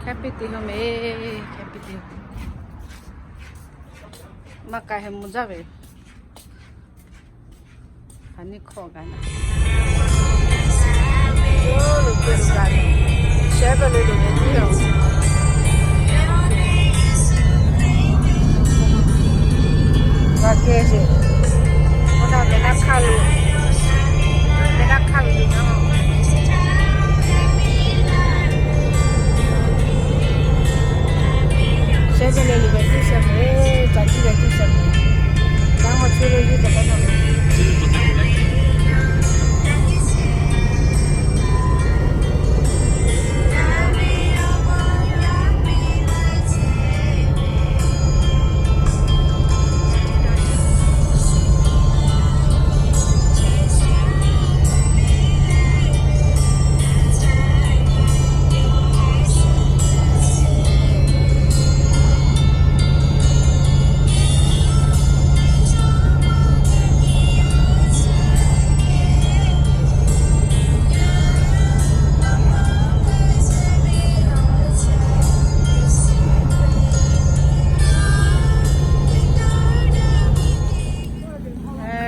Hk'e piˇ te ha mehˍ, hk'e piˇ te. Maˇ k'ai heh mvuh jaˇ ve. Hk'aˬ nyi hkawˇ gaˬ na. Chevrolet loˍ ve tiˉ yoˬ. G'a kehˬ sheˍ. Oˇ htaˇ mehˍ naˆ hk'aˇ lo, mehˍ naˆ hk'aˇ lo yoˬ naˉ. Chevrolet loˍ ve tiˉ sha mehˍ, caˬ tiˉ ve tiˉ sha mehˍ. Kanˉ maˇ chehˇ ve yoˬ, caˬ kaˉ na.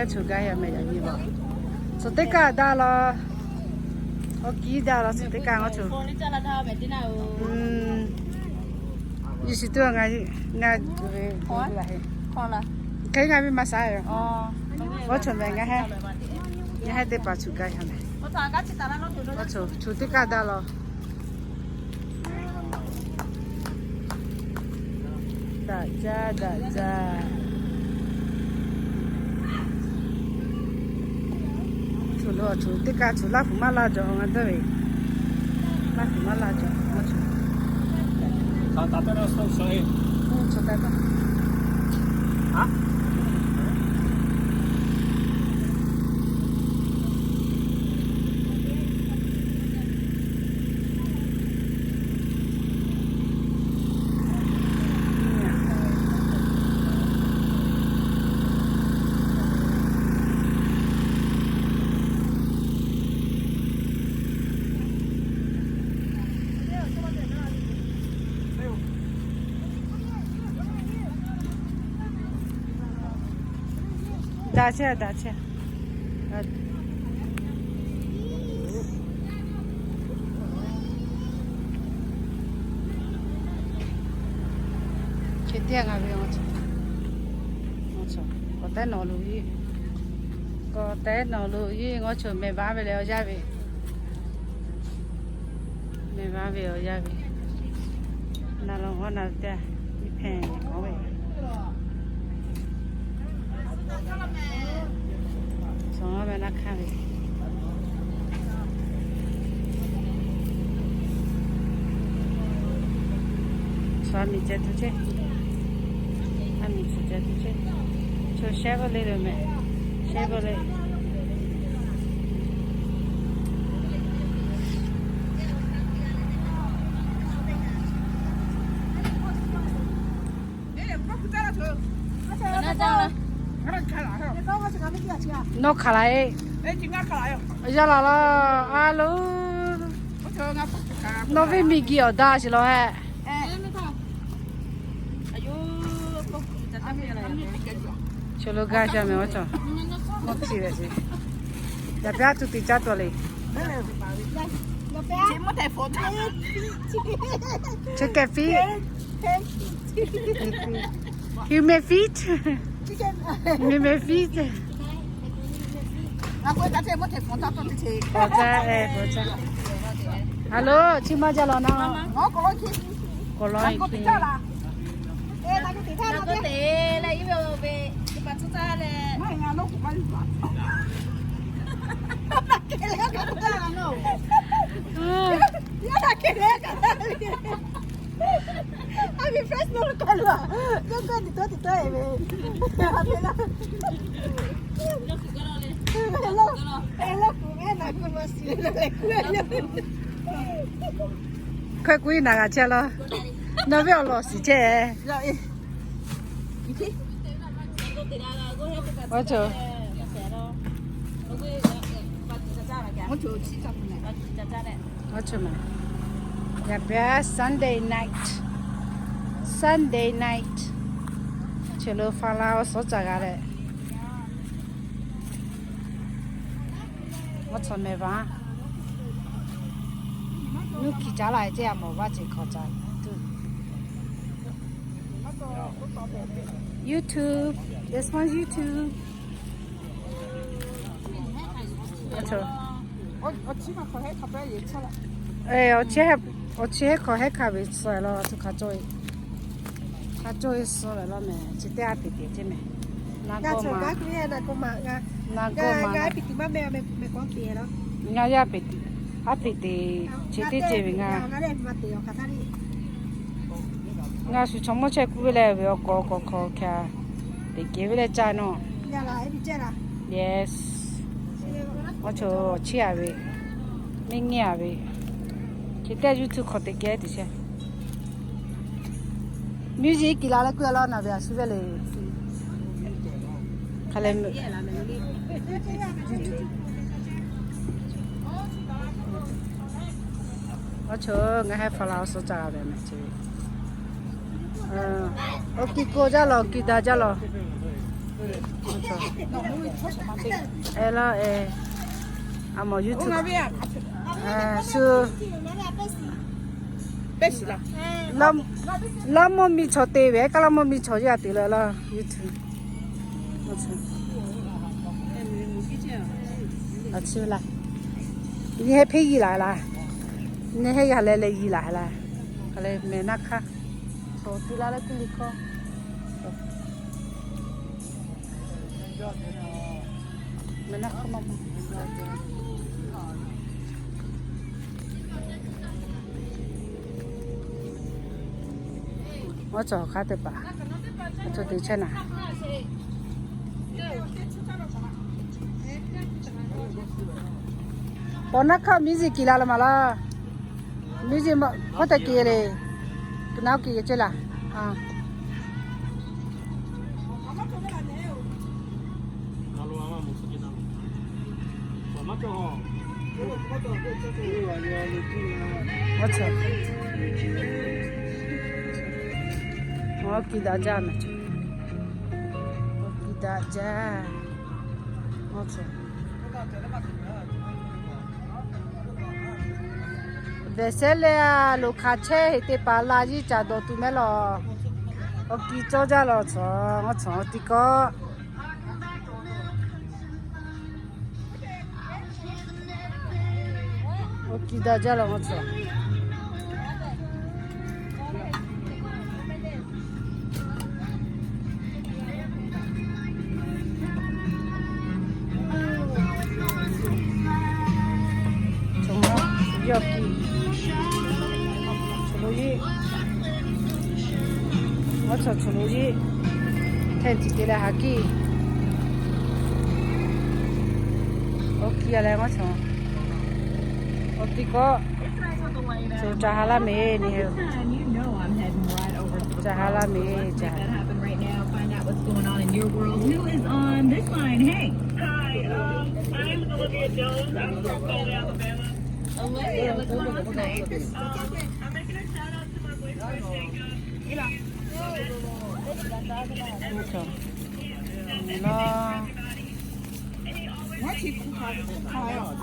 Eˬ, choˬ gaˇ yaˇ mehˍ yaꞈ nyi la. Choˬ teˇ kaˇ daꞈ la. Awˬ kiˉ daꞈ la, choˬ teˇ kaˇ ngaˇ choˬ. Iˉ shiˍ tuˬ ngaˬ, ngaˬ, hk'e ngaˬ ve maˇ shaˍ yoˬ. Ngaˇ choˬ mehˍ ngaˬ heh, ngaˬ heh teˇ hpaˍ choˬ gaˇ yaˇ mehˍ. Ngaˇ choˬ, choˬ teˇ kaˇ daꞈ la. Daꞈ jaˇ, daꞈ jaˇ. Choˬ lo, choˬ teˇ kaˇ choˬ laˇ kuiˬ maˇ laˇ jaw ngaˬ dawˇ ve. Laˇ kuiˬ maˇ laˇ jaw, maˇ choˬ. Daꞈ chehˇ, daꞈ chehˇ. Chi teˇ g'aˇ ve, k'awꞈ tehˉ nawˬ lo, k'awꞈ tehˉ nawˬ lo iˉ ngaˇ choˬ mehˍ baˆ ve leh awˬ yanˇ ve. Mehˍ baˆ ve awˬ yanˇ ve. Na lo g'awˇ na teˇ, iˉ hpehˇ k'awꞈ ve. Chaw mehˍ naˆ hkanˇ ve. Chaw a miˬ ceh tuˬ chehˇ. A miˬ ceh tuˬ chehˇ. Chaw Chevrolet lo mehˍ. Chevrolet. Nawˬ hk'aˬ la e? Yaˇ laˬ laˇ. A lo. Nawˬ ve miˬ guiˬ awˬ daꞈ sheˍ law hehꞈ. Chaw lo gaˇ sha mehˍ awˬ cawˬ. Mawˇ htiˇ ve ce. Yaꞈ pehˉ a tuˬ tiꞈ caˇ tuˬ le. Chicken feet. Human feet. Human feet. Hello, chi ma jaˇ law na. K'awꞈ law e. Hkawˇ kuiˉ naˬ g'a chehˇ law. Nawˬ ve awˬ lawn shiˍ chehˇ. Awˬ cawˬ. Awˬ cawˬ mehˍ. Yaꞈ pehˍ Sunday night, Sunday night, chi lo fa la awˬ suhˉ caˇ g'a leh, maˇ chaw meh vaˇ, nuˇ hkiˬ caˉ la ceˇ, a mawˬ vaˇ ceˬ hk'awꞈ caˇ tuˬ. YouTube, this one's YouTube. Awˬ chi hehˉ hk'awꞈ hehˉ hkanˍ ve suh lo, a htoꞈ hk'a cawˇ e suh leh law mehˍ, chi teˇ a peˍ teˍ ceˇ mehˍ. Na gawˇ ma, na gawˇ ma, ngaˇ yaˇ peˍ, a peˍ teˍ, chi teˇ ceuˬ ve ngaˇ. Ngaˬ shu chaw mawˇ chehˇ kuˇ ve leh ve awˬ kawꞈ awˬ kawꞈ hk'aw hkanˍ teꞈ kehˬ ve leh caˇ nawˬ. Yes. Maˇ chaw awˬ chiˇ a ve, meˇ nyi a ve, chi teˇ YouTube hk'awꞈ teꞈ kehˬ tuˬ chehˇ. Music kiˬ la leh kuˇ a law naˬ ve a shu ve le. Hk'a leh, awˬ chaw ngaˬ hehˉ fa la awˬ suhˉ caˇ g'a ve mehˍ ce. Awˬ kiˬ ko jaˇ law, awˬ kiˬ daꞈ jaˇ law. E laˇ e, a mawˬ YouTube shu laˇ mvuhˇ miˬ chaw te ve, kaˇ laˇ mvuhˇ miˬ chaw yaˇ te leh laˇ YouTube. Nyi hehˉ hpeˇ yiˇ laˬ laˇ, nyi hehˉ yaˇ leh leh yiˇ laˬ laˇ. Hk'a leh mehˍ naˆ hk'aˇ, chaw te laˇ leh kuˇ le hkawˇ. Mehˍ naˆ hk'aˇ maˇ maˇ. Awˬ cawˬ hk'a teˇ hpaˍ, a cawˬ te chehˇ naˍ. Paw naˆ hk'aˇ miˇ ziˍ kiˬ la la maˍ laˇ. Miˇ ziˍ hkawˇ te kiˬ le. Ka naˆ kiˬ ceˇ laˬ. Awˬ kiˬ daꞈ jaˇ mehˍ. Awˬ kiˬ daꞈ jaˇ. Vehˬ sehˉ leh a loˍ hk'aˬ chehˇ heˍ teˇ hpaˍ la yiˇ caˍ dawˬ tuˬ mehˍ law. Awˬ kiˬ cawˇ jaˇ law chaw, ngaˬ chaw teˇ kawˆ. Awˬ kiˬ daꞈ jaˇ law ngaˬ chaw. Chaw, yawˇ kiˬ, chaw lo yeˇ, awˬ chaw chaw lo yeˇ, hkehˇ tiꞈ te leh haˍ kiˇ. Awˬ kiˬ a leh ngaˬ chaw, awˬ teˇ kawˆ, chaw ca ha laˇ mehˍ ni. Ca ha laˇ mehˍ ca.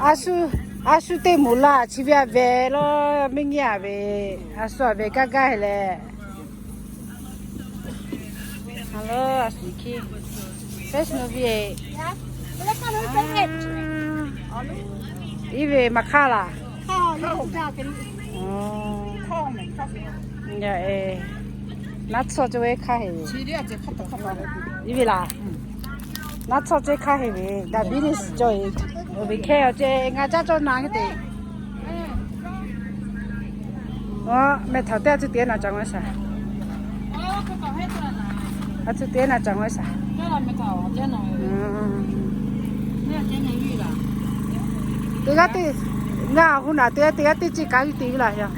A shu, a shu teˇ moˍ la chi ve a vehˬ law, meˇ nyi a ve, a shu a vehˬ gaˇ gaˇ heˆ leh. Hello, a shu hkiˇ. Fresh movie. Iˉ ve maˇ hk'aˇ laˬ. Naˆ tsuhˇ cawˬ ve hk'aˇ heˆ ve. Iˉ ve laˬ. Naˆ tsuhˇ cawˬ ve hk'aˇ heˆ ve. Daꞈ biˇ neˇ shiˍ cawˬ ve. Awˬ ve hkehˇ awˬ ceh ngaˬ caˇ cawˇ na hk'e te. Mehˬ htaꞈ teˇ g'aˇ tcuh te naˍ caˍ ngaw shaˍ. A tcuh te naˍ caˍ ngaw shaˍ. Teˇ g'aˇ teˇ, ngaˬ hu naˍ teˇ g'aˇ teˇ g'aˇ teˇ ceuˬ kaꞈ te ve laˬ yaˇ.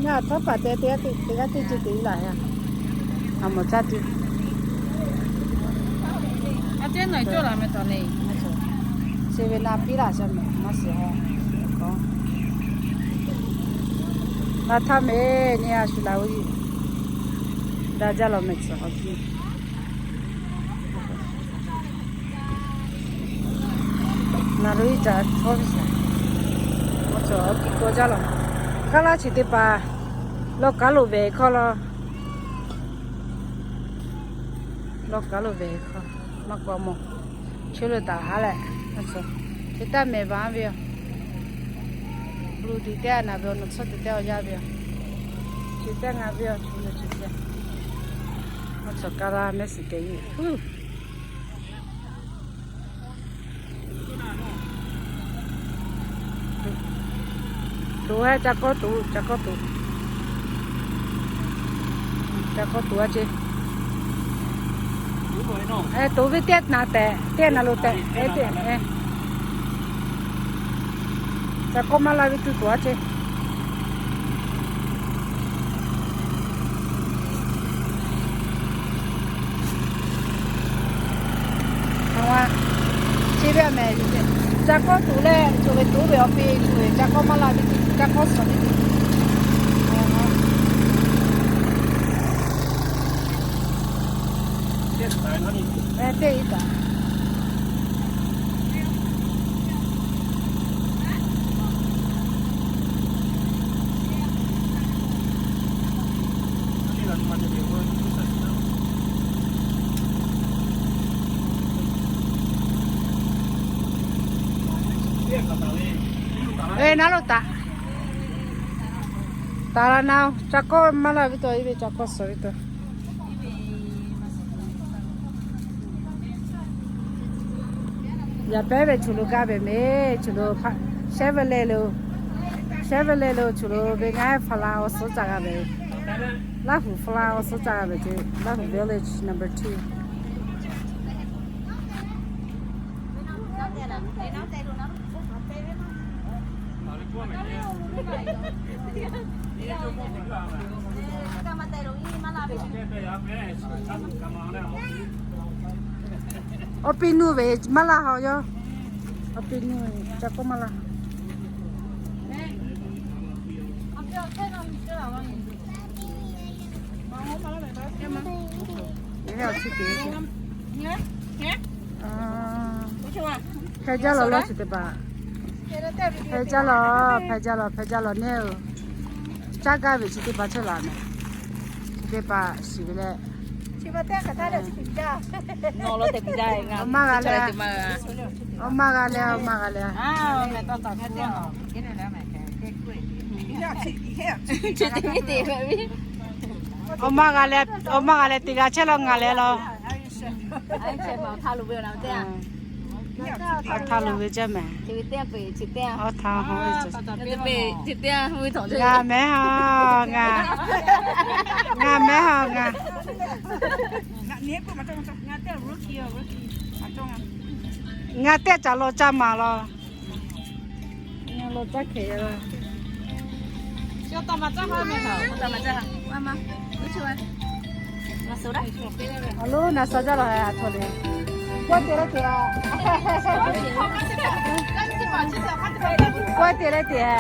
Ngaˬ htawˇ paˍ te teˇ g'aˇ teˇ ceuˬ te ve laˬ yaˇ. A mawˬ caˇ tuˬ. A ceh naˬ cawˇ laˬ mehˬ htaꞈ le. Chi ve na piˇ laˬ shaˍ mehˬ maˇ shiˍ ha. A htaˇ mehˍ nyi a shu laˬ ve, daꞈ jaˇ law mehˍ tcuh awˬ kiˇ. Naˍ riˍ iˉ caꞈ hkawˇ ve shaˍ, awˬ tcuh awˬ kiˇ kawˇ jaˇ law. Kaˇ laˇ chi teˇ hpaˍ, lawˇ kaˉ loꞈ ve hkawˇ law. Lawˇ kaˉ loꞈ ve hkawˇ, maˇ k'awꞈ mawˬ. Chi lo taˍ haˉ leh, chi teˇ mehˍ baˬ ve yoˬ. Bluˬ tuˬ teˇ g'aˇ na ve yoˬ, nawˬ tcuhˉ tuˬ teˇ g'aˇ yaˇ ve yoˬ. Chi teˇ g'aˇ ve yoˬ, chi lo chi teˇ. Awˬ tcuh kaˇ laˇ mehˆ shiˍ kehˬ ve. Tuˬ a, ca kawˇ tuˬ, ca kawˇ tuˬ. Ca kawˇ tuˬ a ce. Tuˬ ve teˇ naˍ tehꞈ, teˇ naˍ lo tehꞈ, ca kawˇ maˇ la ve tuˬ tuˬ a ce. Chi ve a mehˍ, ca kawˇ tuˬ leh, tuˬ ve tuˬ ve awˬ pi tuˬ ve ca kawˇ maˇ la ve, ca kawˇ suhˍ ve. Teˇ iˉ kaꞈ. Ve naˉ lo taꞈ. Taˍ la naˉ, ca kawˇ maˇ la ve taw, iˉ ve ca kawˇ suhˍ ve taw. Yaꞈ pehˉ ve choˬ lo gaˇ ve mehˍ, choˬ lo Chevrolet lo, Chevrolet lo choˬ lo ve ngaˇ Fala awˬ suhˉ ca g'a ve, Laˇ huˍ Fala awˬ suhˉ ca g'a ve ce, Laˇ huˍ village number two. Awˬ pi nuˇ ve maˇ la haw yoˬ. Awˬ pi nuˇ ve ca kawˇ maˇ la. Hpehˇ jaˇ law law chi teˇ hpaˍ. Hpehˇ jaˇ law, hpehˇ jaˇ law, hpehˇ jaˇ law neˇ oˬ. Caˇ gaˇ ve chi teˇ hpaˍ chehˇ laˬ mehˍ. Chi teˇ hpaˍ shiˍ ve leh, awˬ maˇ g'a leh, awˬ maˇ g'a leh, awˬ maˇ g'a leh. Awˬ maˇ g'a leh, awˬ maˇ g'a leh teˇ g'aˇ chehˇ law ngaˬ leh law. Aˬ htaˇ lo ve jaˇ mehˍ. Aˬ htaˇ, ngaˬ mehˍ ha, ngaˬ, ngaˬ mehˍ ha ngaˬ. Ngaˬ teˇ caˬ law caˇ maˍ law. Ngaˬ law caˇ hkeh law. Aˬ lo naˍ suhˍ jaˇ law ha, aˬ htoꞈ le. Kawˆ te laˇ te a. Kawˆ te laˇ te a.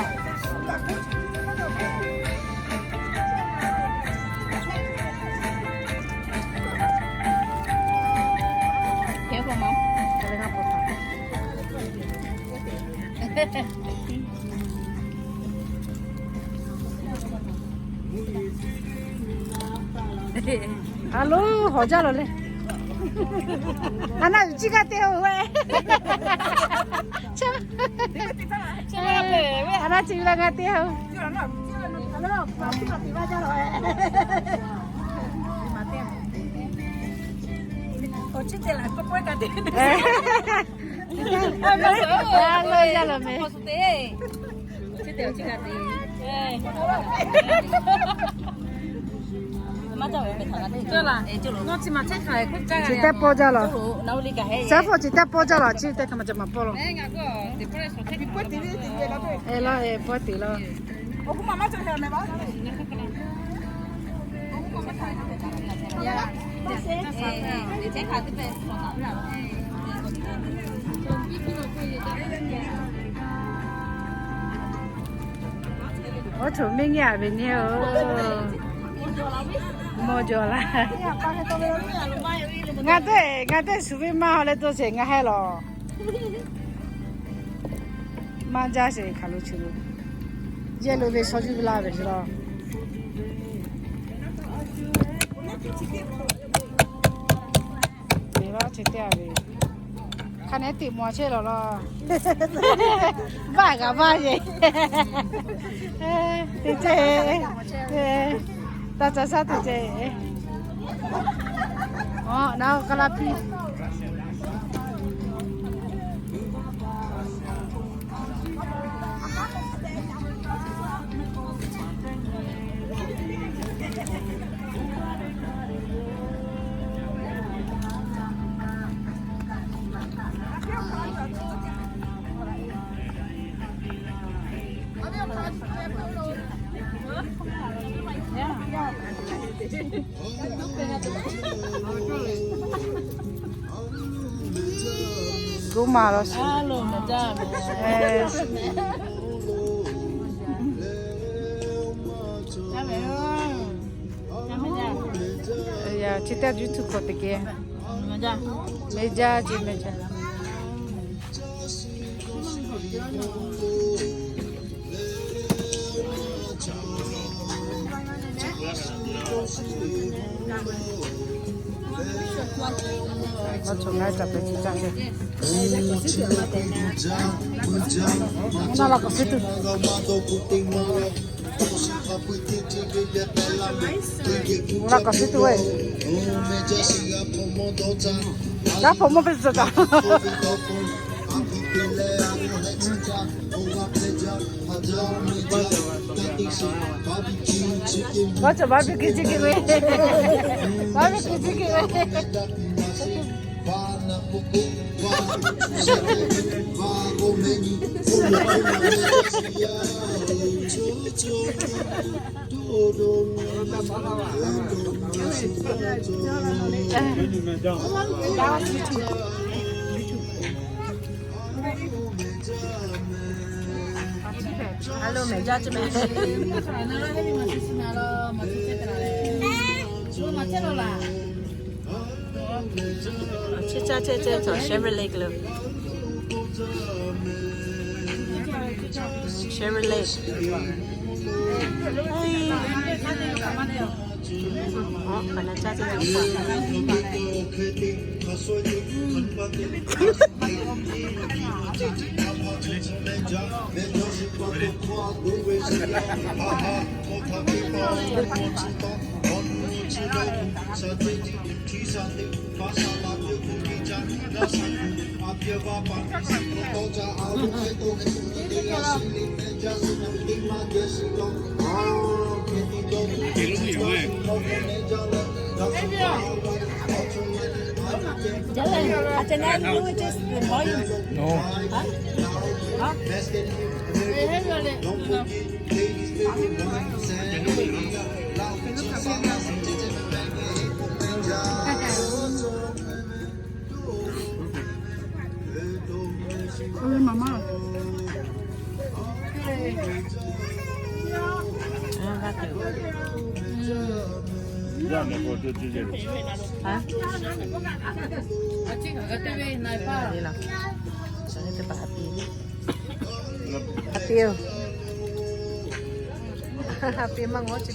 Aˬ lo hawˬ jaˇ law le. A naˆ uiˍ chi g'a te-oˬ ve. A naˆ chi g'a te-oˬ. Chi teˇ pawˆ jaˇ law. Saˉ hpawˇ chi teˇ pawˆ jaˇ law, chi teˇ hk'a ma ca maˍ pawˆ law. E laˇ, e pawˆ te law. Awˬ cawˬ miˇ nyi a ve nyi-oˬ, mawˇ jaw laˇ. Ngaˬ teˇ, ngaˬ teˇ shu ve maˇ haw leh to sheˍ ngaˬ heh lawˬ. Maˇ jaˇ sheˍ hk'aˬ lo chi lo. Yehˇ lo ve shaw juˇ ve laˇ ve chi law. Neˬ laˇ chi teˇ a ve. Hk'a nehˉ teꞈ maw chehˇ lawˬ law. Vaˇ g'a vaˇ yeˬ. Teˇ ceh, taˇ caˇ shaˉ teˇ ceh. Aw, naˬ ka laˇ piˇ. Gu ma law shi. Chi teˇ juˇ tuˬ hkawꞈ teꞈ kehˬ. Meh jaˇ ce meh jaˇ. Laˇ k'awꞈ suh tuˬ ve. G'a hpaw mawˇ ve tcuh taˍ. G'a cawˬ barbecue chicken ve. Barbecue chicken ve. Alo, mehˬ jaˇ ce meh. Chi caˇ ce ce cawˬ Chevrolet lo. Chevrolet. Aˬ, kaꞈ na caˇ ce na pa. No. Happy. Happy maˇ ngawˬ ce.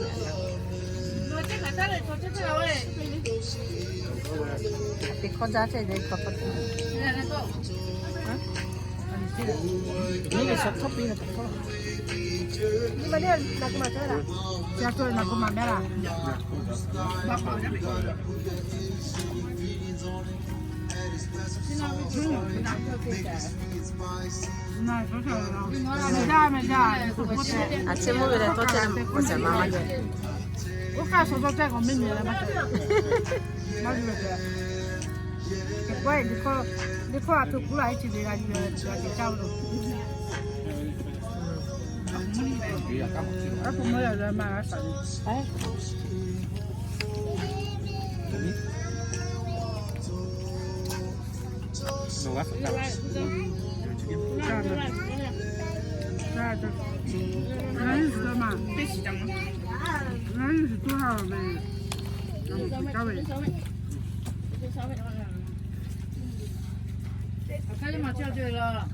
Happy hkawˇ jaˇ ce de hkawˇ hkawˇ. Nyi ve shaw htawˇ piˇ ve hkawˇ. Nyi ma le, na ku ma te la. Ca to na ku ma meh la. A ciˉ mvuhˇ ve leh tawˇ ceh k'o shehˍ ma maˇ jaˇ. Oˇ hk'aˇ suh tawˇ ceh k'awꞈ mvuhˇ miˬ leh maˇ jaˇ. Maˇ jaˇ ve. Teꞈ k'o liꞈ hkawˇ, liꞈ hkawˇ a htoꞈ kuˉ la e chi ve g'a nyi ve g'a te caˇ ve lo. A hpu mawˇ yaˇ g'a maˇ g'a shaꞈ ve.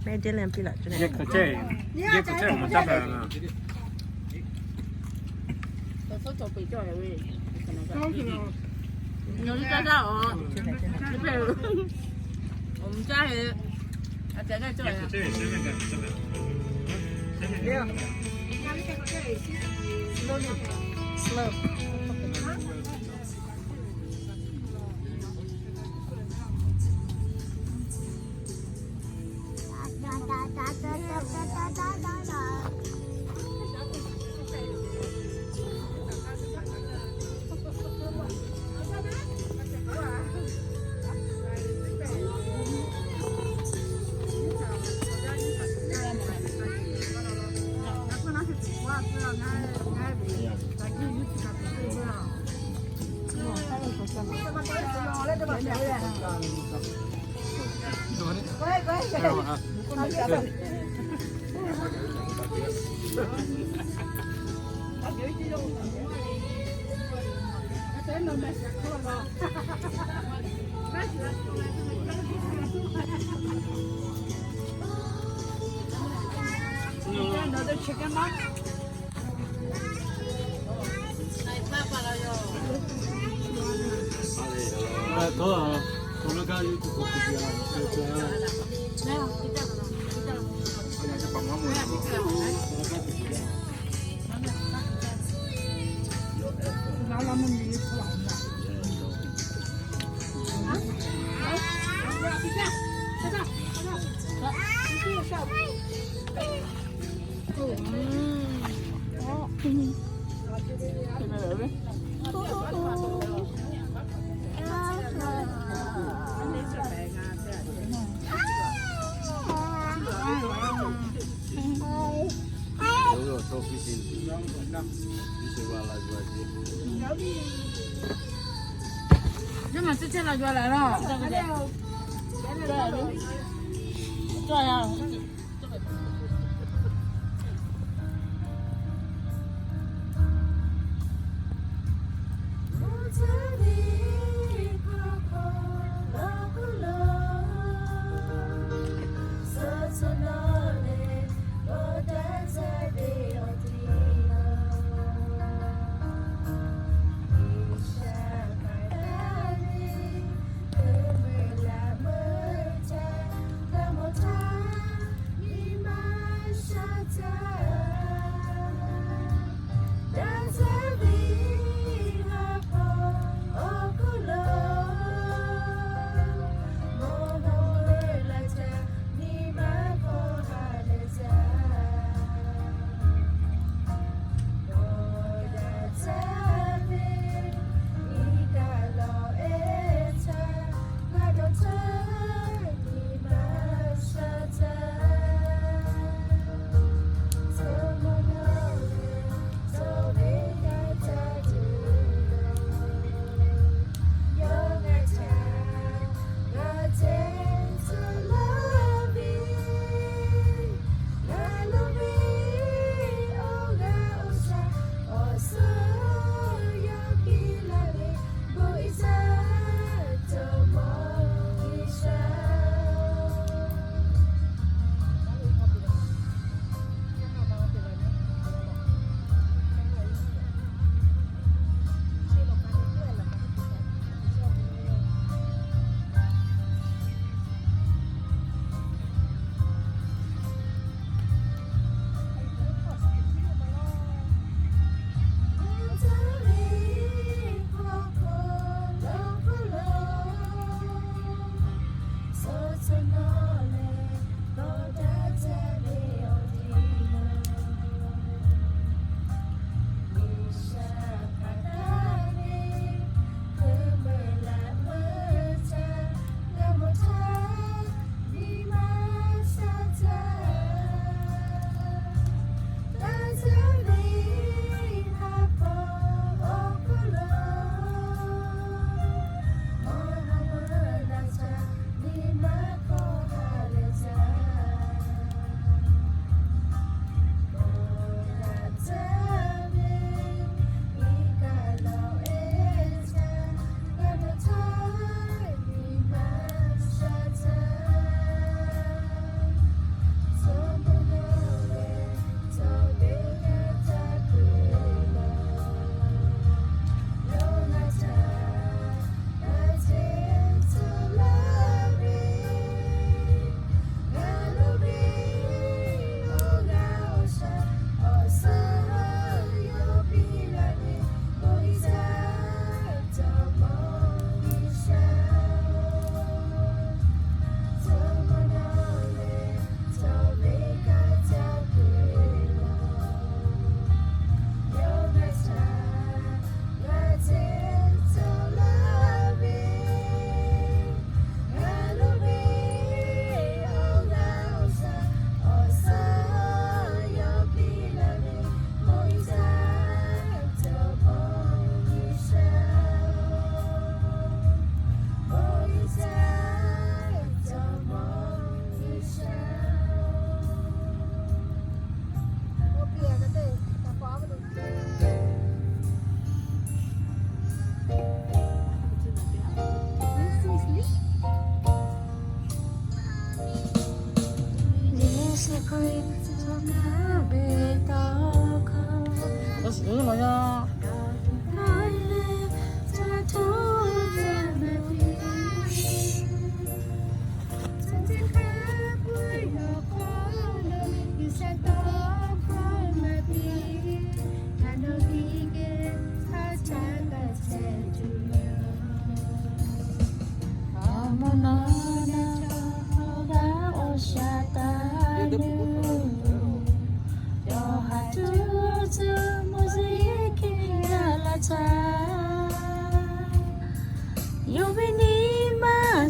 Mehˆ teˇ leh piˇ laꞈ cawˬ. Yehˇ hk'aˬ chehˇ, yehˇ hk'aˬ chehˇ awˬ ma caˇ hpehꞈ la.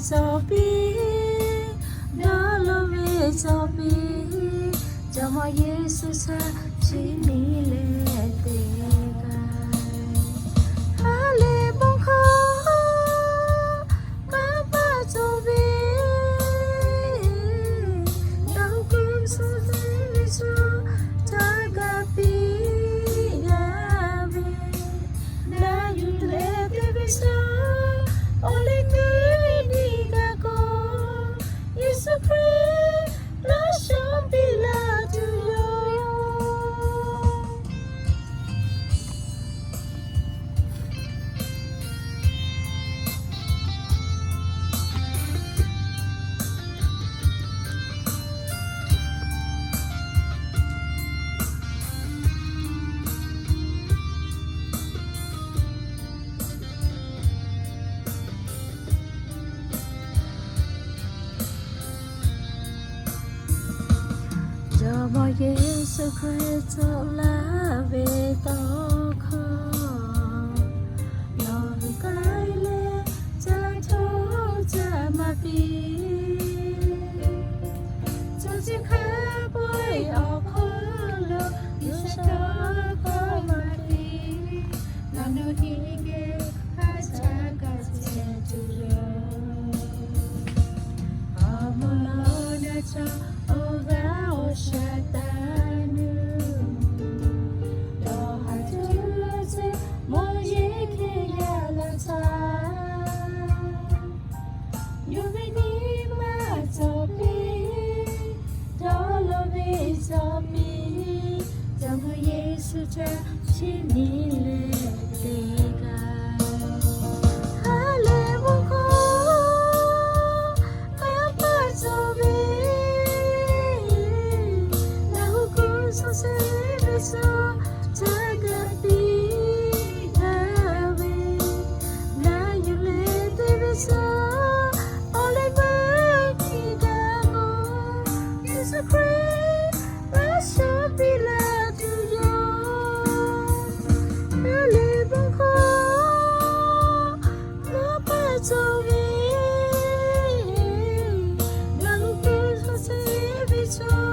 Cawˬ piˇ, dawˇ law ve cawˬ piˇ, Jawˇmawˇ Yeˍsuˆ htaꞈ chiˇ nyi leh te gaˇ. Ha lehˬ bon hkawˇ, kanˇ paˆ cawˬ ve, Daꞈ hu kuiˬ suh te ve chaw, htaˇ gaˇ piˇ gaˇ ve, na yuˬ leh te ve chaw, awˬ leh teˇ nyi gaˇ k'o, Yeˍsuˆ Hkriꞈ lawˇ shawˉ piˇ laˇ tuˬ yoˬ. Jawˇmawˇ Yeˍsuˆ Hkriꞈ tcuh laˇ ve tawˇ hkawˇ, nawˬ hui k'ai leh ca hto ca maˇ piˇ. Chaw chi hk'a peu-eˬ awˬ hk'aw lo G'uiˬsha tawˇ hkawˇ maˇ piˇ. Nawˬ hui geh haˉ caˇ kaꞈ ceh tuˬ yoˬ. Awˬ moˍ lawˬ na chaw awˬ g'aˇ awˬ shaˍ taˍ nuˇ, dawˇ haˍ tuˬ ce moˍ yeˇ hk'e yaˇ la htaˇ, yawˇ ve nyi ma cawˬ piˇ, dawˇ law ve cawˬ piˇ, Jawˇmawˇ Yeˍsuˆ htaꞈ chiˇ nyi leh te gaˇ. Ha lehˬ bon hkawˇ, kanˇ paˆ cawˬ ve, Daꞈ hu kuiˬ suh te ve chaw, htaˇ gaˇ piˇ gaˇ ve, na yuˬ leh te ve chaw, awˬ leh teˇ nyi gaˇ k'o, Yeˍsuˆ Hkriꞈ lawˇ shawˉ piˇ laˇ tuˬ yoˬ. Ha lehˬ bon hkawˇ, kanˇ paˆ cawˬ ve, Daꞈ hu kuiˬ suh te ve chaw,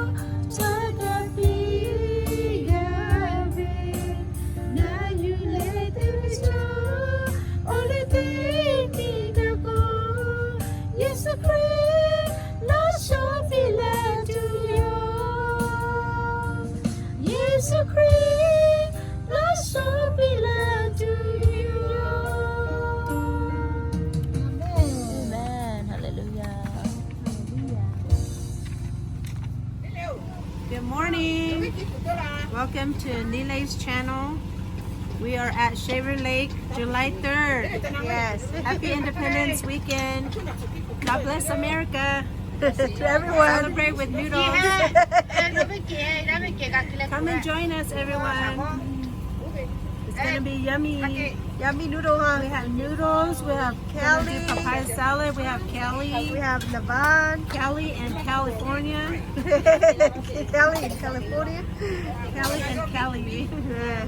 htaˇ gaˇ piˇ gaˇ ve, na yuˬ leh te ve chaw, awˬ leh teˇ nyi gaˇ k'o, Yeˍsuˆ Hkriꞈ lawˇ shawˉ piˇ laˇ tuˬ yoˬ. Yeˍsuˆ Hkriꞈ lawˇ shawˉ piˇ laˇ tuˬ yoˬ. Amen. Hallelujah. Good morning. Welcome to Nile's channel. We are at Shaver Lake, July third. Yes. Happy Independence Weekend. God bless America. To everyone. Celebrate with noodles. Come and join us, everyone. It's gonna be yummy. Yummy noodle, huh? We have noodles. We have Kelly. Papaya salad. We have Kelly. We have Navan. Kelly and California. Kelly in California. Kelly and Kelly. Yeah.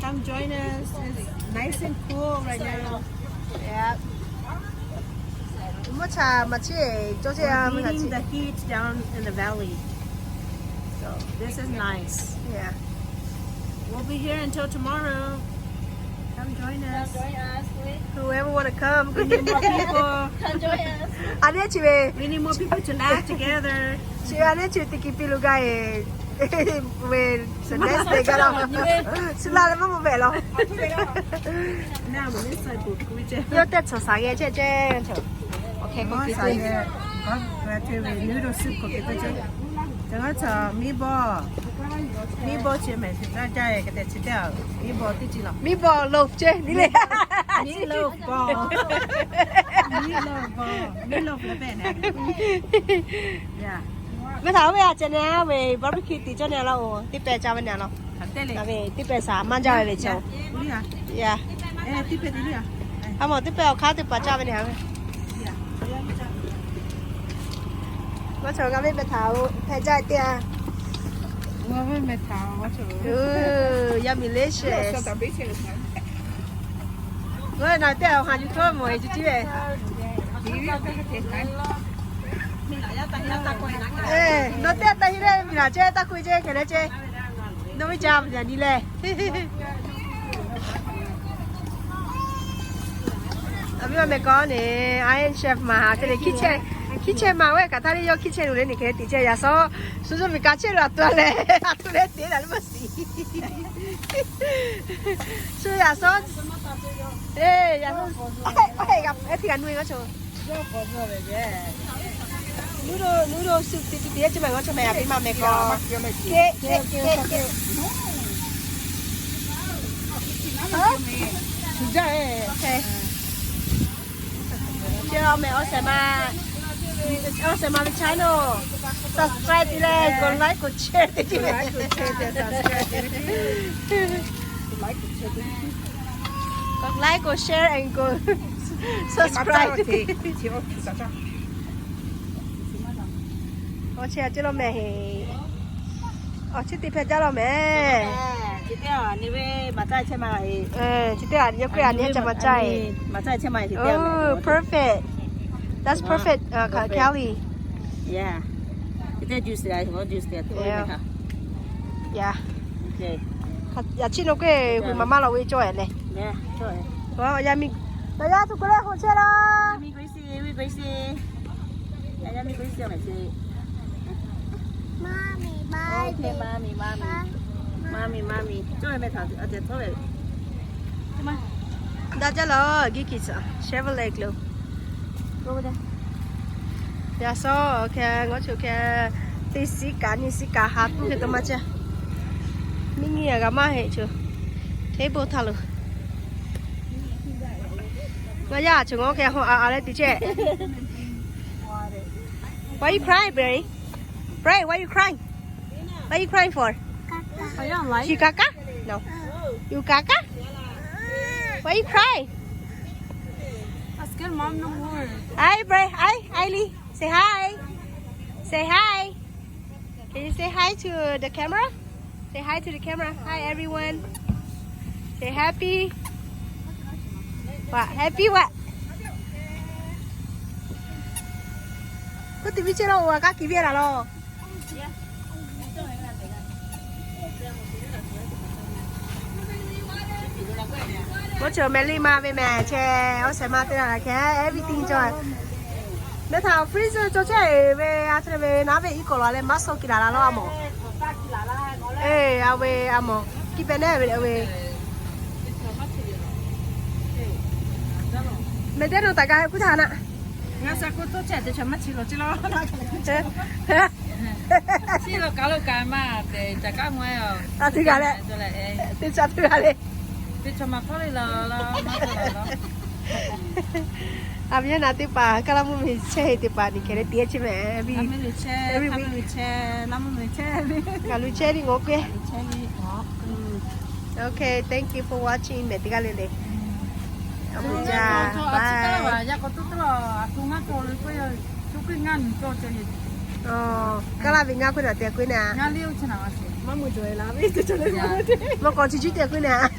Come join us. It's nice and cool right now. Yep. Mvuhˇ cha maˇ chiˇ cawˇ chehˇ a, mvuhˇ cha chiˇ. We're beating the heat down in the valley. So this is nice. Yeah. We'll be here until tomorrow. Come join us. Come join us, please. Whoever wanna come. We need more people. Come join us. A nehˉ chi ve. We need more people to laugh together. Chi a nehˉ chi teˇ ki piˇ lo gaˇ e. Ve, so next day gaˇ la. Suh la leh maˇ mvuh mehˍ law. Yawˇ teˇ tcuhˍ shaˍ geh chehˇ chehˇ ve. Awˬ hk'e k'oˆ piˇ ve, noodle soup k'oˆ piˇ ve ce. Teˇ g'aˇ tcuhˍ meatball, meatball chi mehˍ, hk'e caˇ caˇ e hk'e te chi teˇ, meatball teˇ ci laˬ. Meatball loaf ce, ni le. Meatloaf ball. Meatloaf ball. Meatloaf leh pehˇ ne. Mvuhˇ htaꞈ oˇ ve a ceh ne, a ve barbecue tiꞈ cawˇ ne laˇ oˬ, teˇ pehˍ caˇ ve ne laˇ. Teˇ pehˍ shaˍ maˇ jaˇ ve ve chaw. A mawˬ teˇ pehˍ awˬ hk'aˇ teˇ paˍ caˇ ve ne. Maˇ chaw g'a ve mehˍ htaꞈ oˬ, hpehꞈ jaˇ teˇ a. G'a ve mehˍ htaꞈ oˬ, maˇ chaw. Yaˇ miˬ lehˬ shehˍ. G'a ve naˬ teˇ awˬ ha yuˬ htawˇ mawˬ e ci ciˉ ve. Nawˬ teˇ taˇ hi leh miˬ laˬ ceh taˇ k'oˆ ve ceh hk'e leh ceh, nawˬ ve ca ve yaꞈ nyi leh. Aˬ viˉ ma meh k'awꞈ neˬ, Iron Chef maˍ haˍ te leh kitchen, kitchen maˍ ve kaꞈ htaˇ leh yawˇ kitchen lo leh neˬ hk'e te ceh yaꞈ shawˉ, shu shu miˬ kaꞈ chehˇ lo aˬ tu leh, aˬ tu leh te la leh maˇ shiˍ. Shu yaꞈ shawˉ, eˬ, yaꞈ shawˉ, eˬ, teˇ g'aˇ nu e g'a chaw. Noodle, noodle soup te te te ceh maˬ g'awˇ chaw meh, aˬ viˉ ma meh k'awꞈ. Ke, ke, ke, ke. Awˬ shehˍ ma, awˬ shehˍ ma ve channel subscribe te leh, กดไลค์ กดแชร์ te ceh. กดไลค์ กดแชร์ and กด subscribe. Awˬ chehˇ ceh law meh heˆ. Awˬ chehˇ te hpehꞈ jaˇ law meh. Chi teˇ g'aˇ nyi k'o a nyi ca ma caˇ e. Perfect. That's perfect, Kelly. Yaꞈ chiˇ nawˬ k'oˆ e, hui maˍ maˇ law ve cawˇ e leh. Yaˇ miˇ, yaˇ tuˬ k'oˆ leh hoꞈ chehˇ laˇ. Daꞈ jaˇ laˬ, Gift Kids Chevrolet lo. Yaꞈ shawˉ hk'e ngawˇ chaw hk'e, teˇ shiˉ kaꞈ nyiˇ shiˉ kaꞈ ha tuˉ hk'e taw maˇ caˇ. Miˇ nyiˇ g'a maˇ heˆ chaw. Table htaˇ lo. Ngaˬ yaˇ chaw ngawˇ hk'e hawˬ a a leh te ceh. Why you crying, Bray? Bray, why you crying? What are you crying for? You kaka? No. You kaka? Why you cry? Ask your mom no more. Hi, Bray. Hi, Ailey. Say hi. Say hi. Can you say hi to the camera? Say hi to the camera. Hi, everyone. Say happy. What? Happy what? K'oˆ tuˬ viˉ chehˇ law, a kaˉ kiˬ viˉ laˬ law. Maˇ cawˬ meh liˇ ma ve meh cheh, awˬ shehˍ ma teˇ g'aˇ hk'e everything cawˬ. Meh htaꞈ freezer cawˬ chehˇ ve a htoꞈ ve naˉ ve iˉ k'awꞈ laˬ leh maˇ sawˆ kiˬ laˬ la law a mawˬ. Eˬ, a ve a mawˬ kiˇ pehꞈ neˉ ve le ve. Meh teˇ nu taˍ ka kuˇ htaꞈ naˆ. Ngaˬ shaˍ k'o toˇ chehˇ te chaw maˇ chi lo chi lo. Chi lo kaˬ lo kaꞈ maˇ te caˍ kaˉ mvuh e. A teˇ g'aˇ leh, teˇ caˍ teˇ g'aˇ le. Teˇ chaw maˇ hk'awˇ le la la maˇ te la la. A ve yaˇ naˍ teˇ hpaˍ kaˇ laˇ mvuhˇ miˬ chehˇ ve teˇ hpaˍ nyi hkeh leh te chehˇ meh. Ngaˬ lo chehˇ ve ngawˬ k'oˆ. Okay, thank you for watching meh teˇ g'aˇ le le. Bye. Kaˇ laˇ ve ngaˇ k'oˆ naˬ te k'oˆ naˬ. Mawˇ k'awꞈ chi juˇ te k'oˆ naˬ.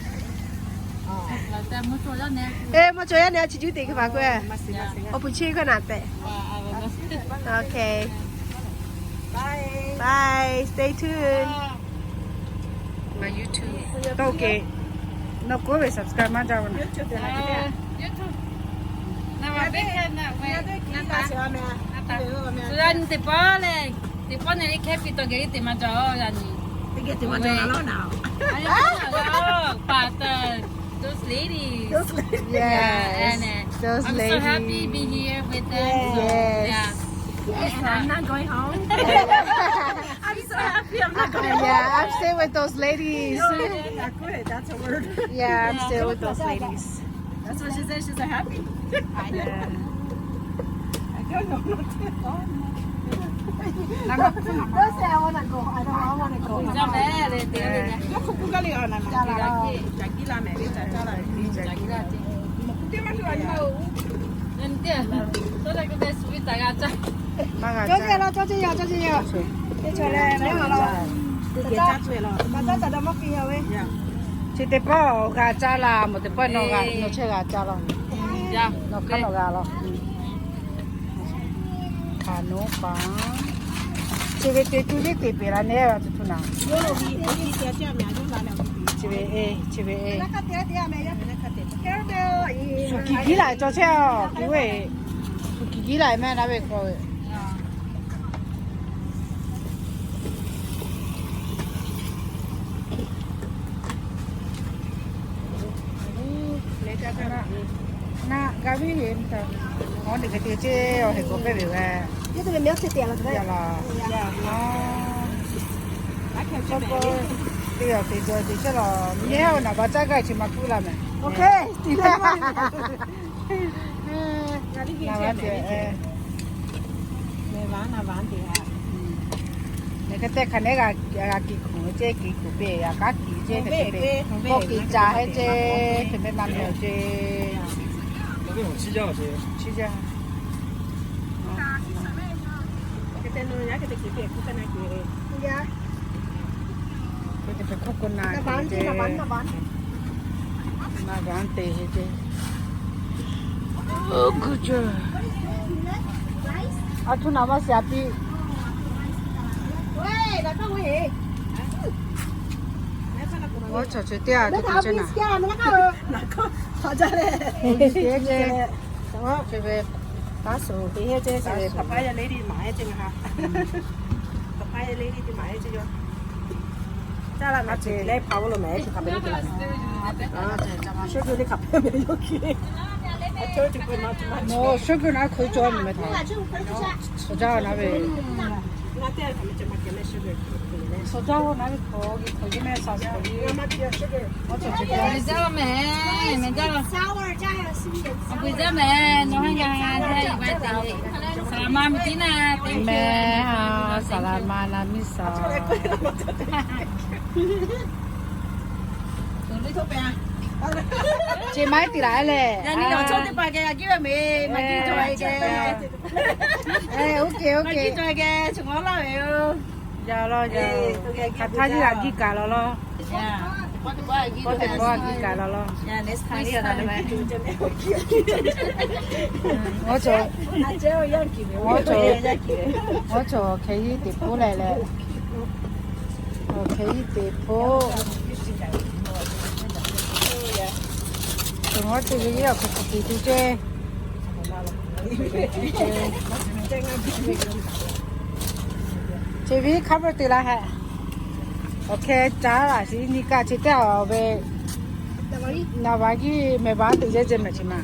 Eˬ, mawˇ cawˬ yaˇ neh chi juˇ te hk'e hpaˍ k'oˆ. Awˬ puˍ chi k'oˆ naˬ tehꞈ. Okay. Bye. Bye. Stay tuned. My YouTube. Tawˇ kehˬ. Nawˬ k'oˆ ve subscribe maˇ jaˇ ve naˬ. Yaꞈ nyi teˇ pawˆ lehˬ, teˇ pawˆ nehˬ le hkehˉ piˇ tawˬ geh teˇ maˇ jaˇ yaꞈ nyi. Teˇ geh teˇ maˇ jaˇ la lawˉ naˬ. But those ladies. Yes, and those ladies. I'm so happy being here with them. So, yeah. I'm not going home. I'm so happy I'm not going home. Yeah, I'm staying with those ladies. That's a word. Yeah, I'm staying with those ladies. That's what she said. She's so happy. I know. I don't know. Don't say I wanna go. I don't, I wanna go. Cawˇ ceh law, cawˇ ceh yaw, cawˇ ceh yaw. Teˇ chaw lehˬ, mehˉ ma law. Kaꞈ caˇ caˇ dawˇ maˇ piˇ ve. Chi teˇ pawˆ g'a caˇ la, mawˬ teˇ pawˆ nawˬ g'a, nawˬ chehˇ g'a caˇ law. Nawˬ hk'aˇ nawˬ g'a law. Paˍ noˉ paˍ, chi ve te tuˬ liˇ te peˬ la neˇ tuˬ tuˬ naˍ. Chi ve e, chi ve e. Suˬ kiˬ kiˉ laˬ cawˬ chehˇ a, kiˬ ve, suˬ kiˬ kiˉ laˬ mehˆ naˉ ve k'o ve. Naˆ gaˇ viˉ ve, awˬ neˬ hk'e te ceˇ, awˬ heˍ k'awꞈ pehˇ ve ve. Yaˇ laˬ. K'o, teˇ g'aˇ te jaw te chehˇ lawˬ, nehˉ awˬ naˍ baˬ caˇ gaˇ chi ma kuˇ la mehˍ. Ngaˬ hk'e te hk'aˬ nehˉ g'a kiˬ kuˬ ceˇ, kiˬ kuˬ peˇ, yaꞈ k'aˉ kiˬ ceˇ, hk'e te peˇ, k'o kiˬ caˍ heˆ ceˇ, hk'e mehˆ ma meh ceˇ. Chi jaˇ. Hk'e te hk'oˆ k'o na, na vaˉ te heˆ ceˇ. Aˬ htoꞈ naˍ ma shiˍ a piˇ. Oˇ chaw chi teˇ g'aˇ tuˬ tuˬ chehˇ naˍ. Chi ve, taˇ suh te heˆ ceˇ, chi ve papaya lady maˍ heˆ ceˇ ngaˬ ha. Papaya lady maˍ heˆ ceˇ yoˬ. Caˇ la mehˍ ceˇ leh hpaˍ lo mehˍ, chi hk'aˬ hpehꞈ ve yoˬ. Shuˉ g'uiˬ le hk'aˬ hpehꞈ ve yoˬ. Shuˉ g'uiˬ naˉ hk'oˆ cawˇ nyi meh htaꞈ. Suhˍ jaˇ naˉ ve, suhˍ jaˇ naˉ ve hk'aw, hk'aˬ hk'e meh sa suhˍ ve. Meh jaˇ meh, meh jaˇ. Awˬ pui jaˇ meh, nawˬ ha ngaˬ ha te, saˍ laˍ ma miˬ tiˉ naˍ te meh, saˍ laˍ ma na miˇ suhˍ. Chi ma teˇ laˬ lehˬ, yaꞈ nyi nawˬ chaw teˇ hpaˍ geh g'a giˇ ve meh, ma giˇ cawˬ ve geh, ma giˇ cawˬ ve geh, chi ngaˬ laˇ ve yoˬ. Yaꞈ law yaꞈ, hk'aˬ htaˇ nyiˇ g'a giˇ kaꞈ law law. K'awˇ teˇ pawˆ g'a giˇ kaꞈ law law. Oˇ cawˬ, oˇ cawˬ, oˇ cawˬ hk'e yiˇ teꞈ hpoˆ leh leh, hk'e yiˇ teꞈ hpoˆ. Oˇ cawˬ hk'e yiˇ awˬ hk'e hk'aˬ hk'e te ceˇ. Chi ve hk'a peu te la hehꞈ. Awˬ hkeh caˉ laꞈ shiˍ nyi kaˇ chi teˇ aˬ ve, naˍ baˬ kiˇ mehˬ baˬ teꞈ jehˇ jehˇ mehˍ chi ma.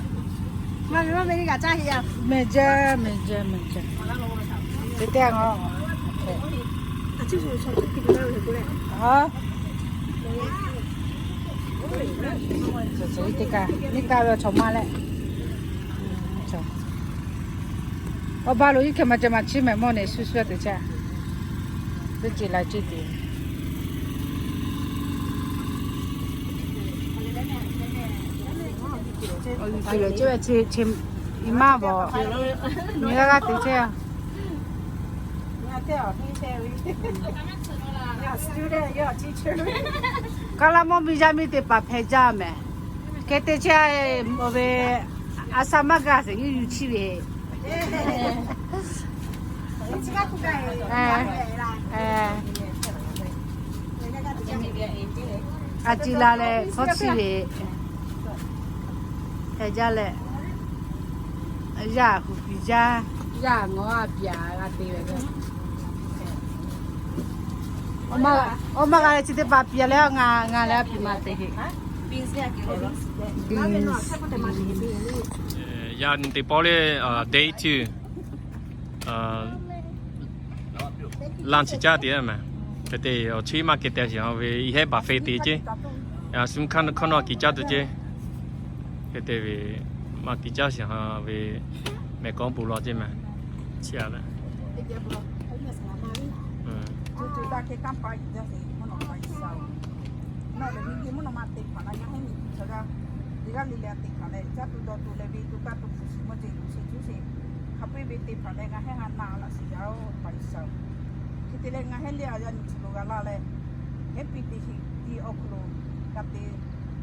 Mehˬ jehˇ mehˬ jehˇ mehˬ jehˇ. Chi teˇ aˬ, a, teˇ kaˬ nyi kaˇ ve chaw maˇ leh. Awˬ ba lo iˉ hkeh ma ceh ma chiˇ mehˍ mawˇ neh shu shu te chehˇ. Teˇ ceuˬ la ceuˬ te. Awˬ yuˬ tuˬ lehˬ ceˇ ve chi, chi, iˉ maˇ bawˬ. Nyi g'aˇ g'aˇ te chehˇ. Kaˇ laˇ mawˇ miˇ yaˇ miˇ teˇ hpaˍ hpehꞈ jaˇ mehˍ. Hk'e te chehˇ, awˬ ve, a sha maˇ gaˬ sheˍ nyiˇ yuˬ chiˇ ve. A ciˉ la leh hkawˇ chiˇ ve hpehꞈ jaˇ leh, yaˇ hu piˍ jaˇ, yaˇ ngawˬ a piˍ a g'a te ve. Awˬ maˇ g'a leh chi teˇ hpaˍ piˍ leh, ngaˬ, ngaˬ leh a piˍ ma te heˆ. Yaꞈ nyi teˇ pawˆ lehˬ, day two, lunch caˇ te mehˍ. Hk'e te awˬ chi maˇ keh te shiˍ ha ve, iˉ hehˉ buffet te ceˇ. Sum hk'aˇ hkawˇ nawˇ kiˬ caˇ tuˬ ceˇ. Hk'e te ve maˇ kiˬ caˇ shiˍ ha ve, mehˍ k'awꞈ bon lawˬ ceˇ mehˍ. Chi a leh, nawˬ lehˬ miˬ guiˬ mvuhˇ naw ma te hpaˍ la, ngaˬ heˉ miˬ guiˬ chaw g'aˇ, teˇ g'aˇ le le a te hpaˍ leh, caˇ tuˬ dawˬ tuˬ leh ve to kaˇ to hpu shiˍ mawˇ ceh luˬ sheˍ cuˇ sheˍ, hk'a peu-eˬ ve te hpaˍ leh ngaˬ heˉ ha na laꞈ sheˍ yaˇ-oˬ, Paˍriˍsehˍ-oˬ. Hk'e te leh ngaˬ heˉ liˇ a yaˇ nyi chi lo g'a laˇ leh, heˉ piˇ te sheˍ tiˉ awˬ hk'aw lo g'a te,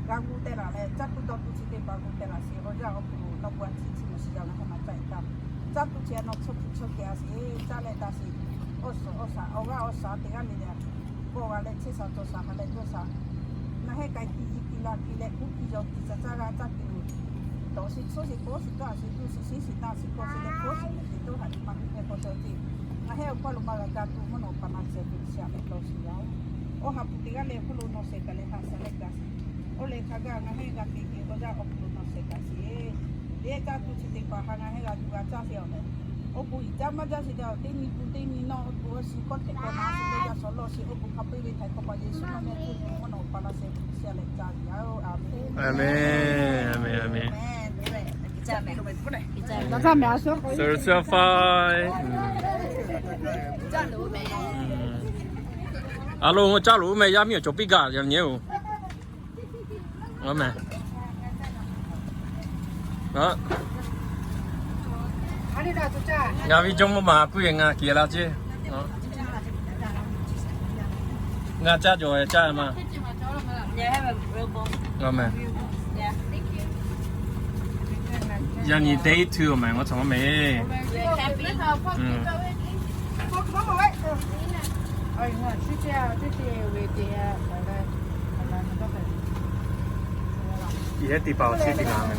g'a gu teh laˬ leh, caˇ tuˬ dawˬ tuˬ chi teˇ hpaˍ gu teh laˬ sheˍ awˬ yaˇ awˬ hk'aw lo nawˬ pu a ciˉ chi mawˬ shiˍ yaˇ ngaˬ heˉ ma caˇ e taˇ. Caˇ tuˬ chi a nawˬ tsuhˇ hpu tsuhˇ hkeh a sheˍ, caˇ leh daꞈ sheˍ. Awˬ suhˍ awˬ shaˍ awˬ g'aˇ awˬ shaˍ teˇ g'aˇ le le, kawˆ g'a leh chehˇ sha cawˬ sha ha leh dawˇ sha. Ngaˬ heh k'ai kiˇ yiˇ kiˇ la piˇ leh k'oˆ piˇ yaw tiꞈ ca caˇ g'a caˇ tuˬ. Tawˍ shiˍ tsuhˇ shiˍ kawˆ shiˍ kaˇ shiˍ tuˬ shiˍ shiˍ shiˍ taˇ shiˍ kawˆ shiˍ leh kawˆ shiˍ leh shiˍ dawˇ haˍ tiꞈ ma piˇ hpehˇ k'aw shaw tiꞈ. Ngaˬ heh awˬ hk'aw lo ma g'a ga tuˬ mvuhˇ naw pa na sheh tuˬ shiˍ a leh tawˍ shiˍ yaˇ-oˬ, awˬ ha hpu teˇ g'aˇ leh hk'oˆ lo nawˬ sheh kaꞈ leh ha sha leh kaꞈ shiˍ. Oˇ leh hk'a gaˇ ngaˬ heh g'a te te k'aw yaˇ awˬ hk'aw lo nawˬ sheh kaꞈ shiˍ. Teˇ caˇ tuˬ chi teˇ hpaˍ hk'a ngaˬ heh g'a tuˬ g'a caˇ sheˍ awˬ leh, awˬ bon iˍ caˇ maˇ jaˇ sheˍ daꞈ teˇ nyi pu teˇ nyi nawˇ awˬ bon awˬ shiˍ kawˆ htehꞈ k'aw na shiˍ leh g'a shawˍ lawˇ shiˍ awˬ bon hk'a peu ve htaiˍ hk'aw pa Yeˍsuˆ nawˬ meh tuˬ mvuhˇ naw pa na sheh tuˬ shiˍ a leh ca yaˇ-oˬ. Aˍmenˍ. Aˍmenˍ, aˍmenˍ. A lo, caˇ loˬ meh, yaˇ miˇ awˬ cawˬ piˇ gaˬ yaꞈ nyi-oˬ. Ngaˬ ve jawˇmawˇ ma kuˇ e ngaˬ kehˬ la ceˇ. Ngaˬ caˇ jawˬ caˇ ma. Yaꞈ nyi day two meh, ngaˬ cawˬ meh. Iˉ teˇ hpaˍ awˬ chi teˇ g'aˇ meh.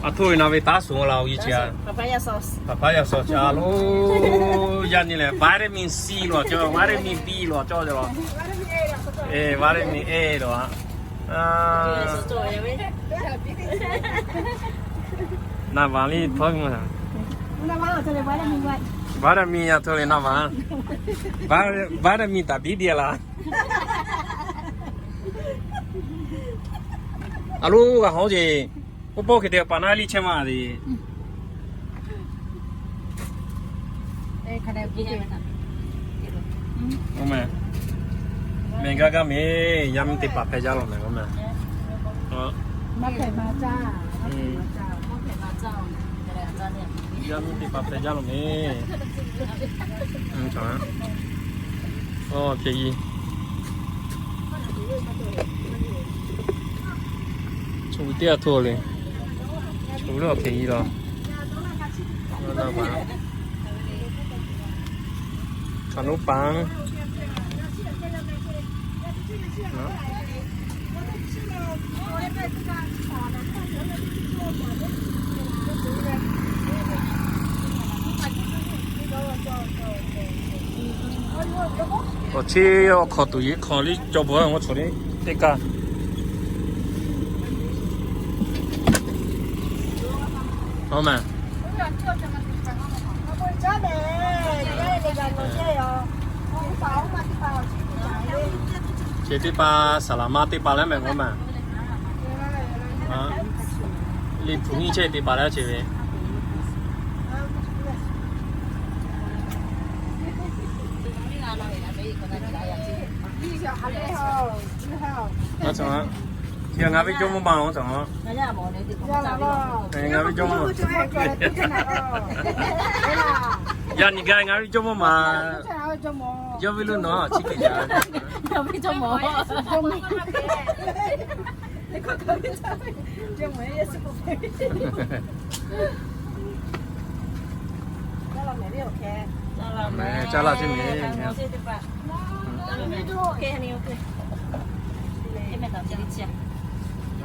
A htoˇ ve na ve taˉ suhˍ la-o, yi chi a. Papaya sauce. Papaya sauce a lo. Yaꞈ nyi lehˬ vitamin C lawˬ cawˬ, vitamin B lawˬ cawˬ cawˬ la. Vitamin A lawˬ a. Naˍ baˍ liˇ htawˇ ve ma. Vitamin a htoˇ ve naˍ baˍ. Vitamin taˍ biˉ biˇ laˇ. A lo g'a hawˉ ceˇ. K'oˆ pawˆ hk'e te paˍ naˉ liˇ chehˇ ma te. Mehˬ gaˇ gaˇ mehˬ, yaˇ miˇ teˇ hpaˍ hpehꞈ jaˇ lawˬ mehˬ k'oˆ mehˬ. Yaˇ miˇ teˇ hpaˍ hpehꞈ jaˇ lawˬ mehˬ. Oˇ hk'e yi. Chu teˇ g'aˇ htoˇ le. Chu leuˉ awˬ hk'e yi lawˬ. Hkaˍ nuˇ paˍ. Awˬ chi awˬ hk'awꞈ tuˬ yeˬ hk'awꞈ liˇ cawˬ bvuhꞈ-a, ngaw chaw liˇ teˇ kaˇ. Awˬ mehˬ. Chi teˇ hpaˍ saˍ laˍ ma teˇ hpaˍ leh mehˬ k'oˆ mehˬ. Liꞈ hpu nyiˇ chehˇ teˇ hpaˍ leh chi ve. Ngaˬ ve jawˇmawˇ ma-oˬ, ngaˬ ve jawˇmawˇ. Yaꞈ nyi gaˇ ngaˬ ve jawˇmawˇ ma. Yawˇ ve lo nawˬ chi hk'e jaˇ. Mehˬ caˇ laˇ ceˇ mehˬ.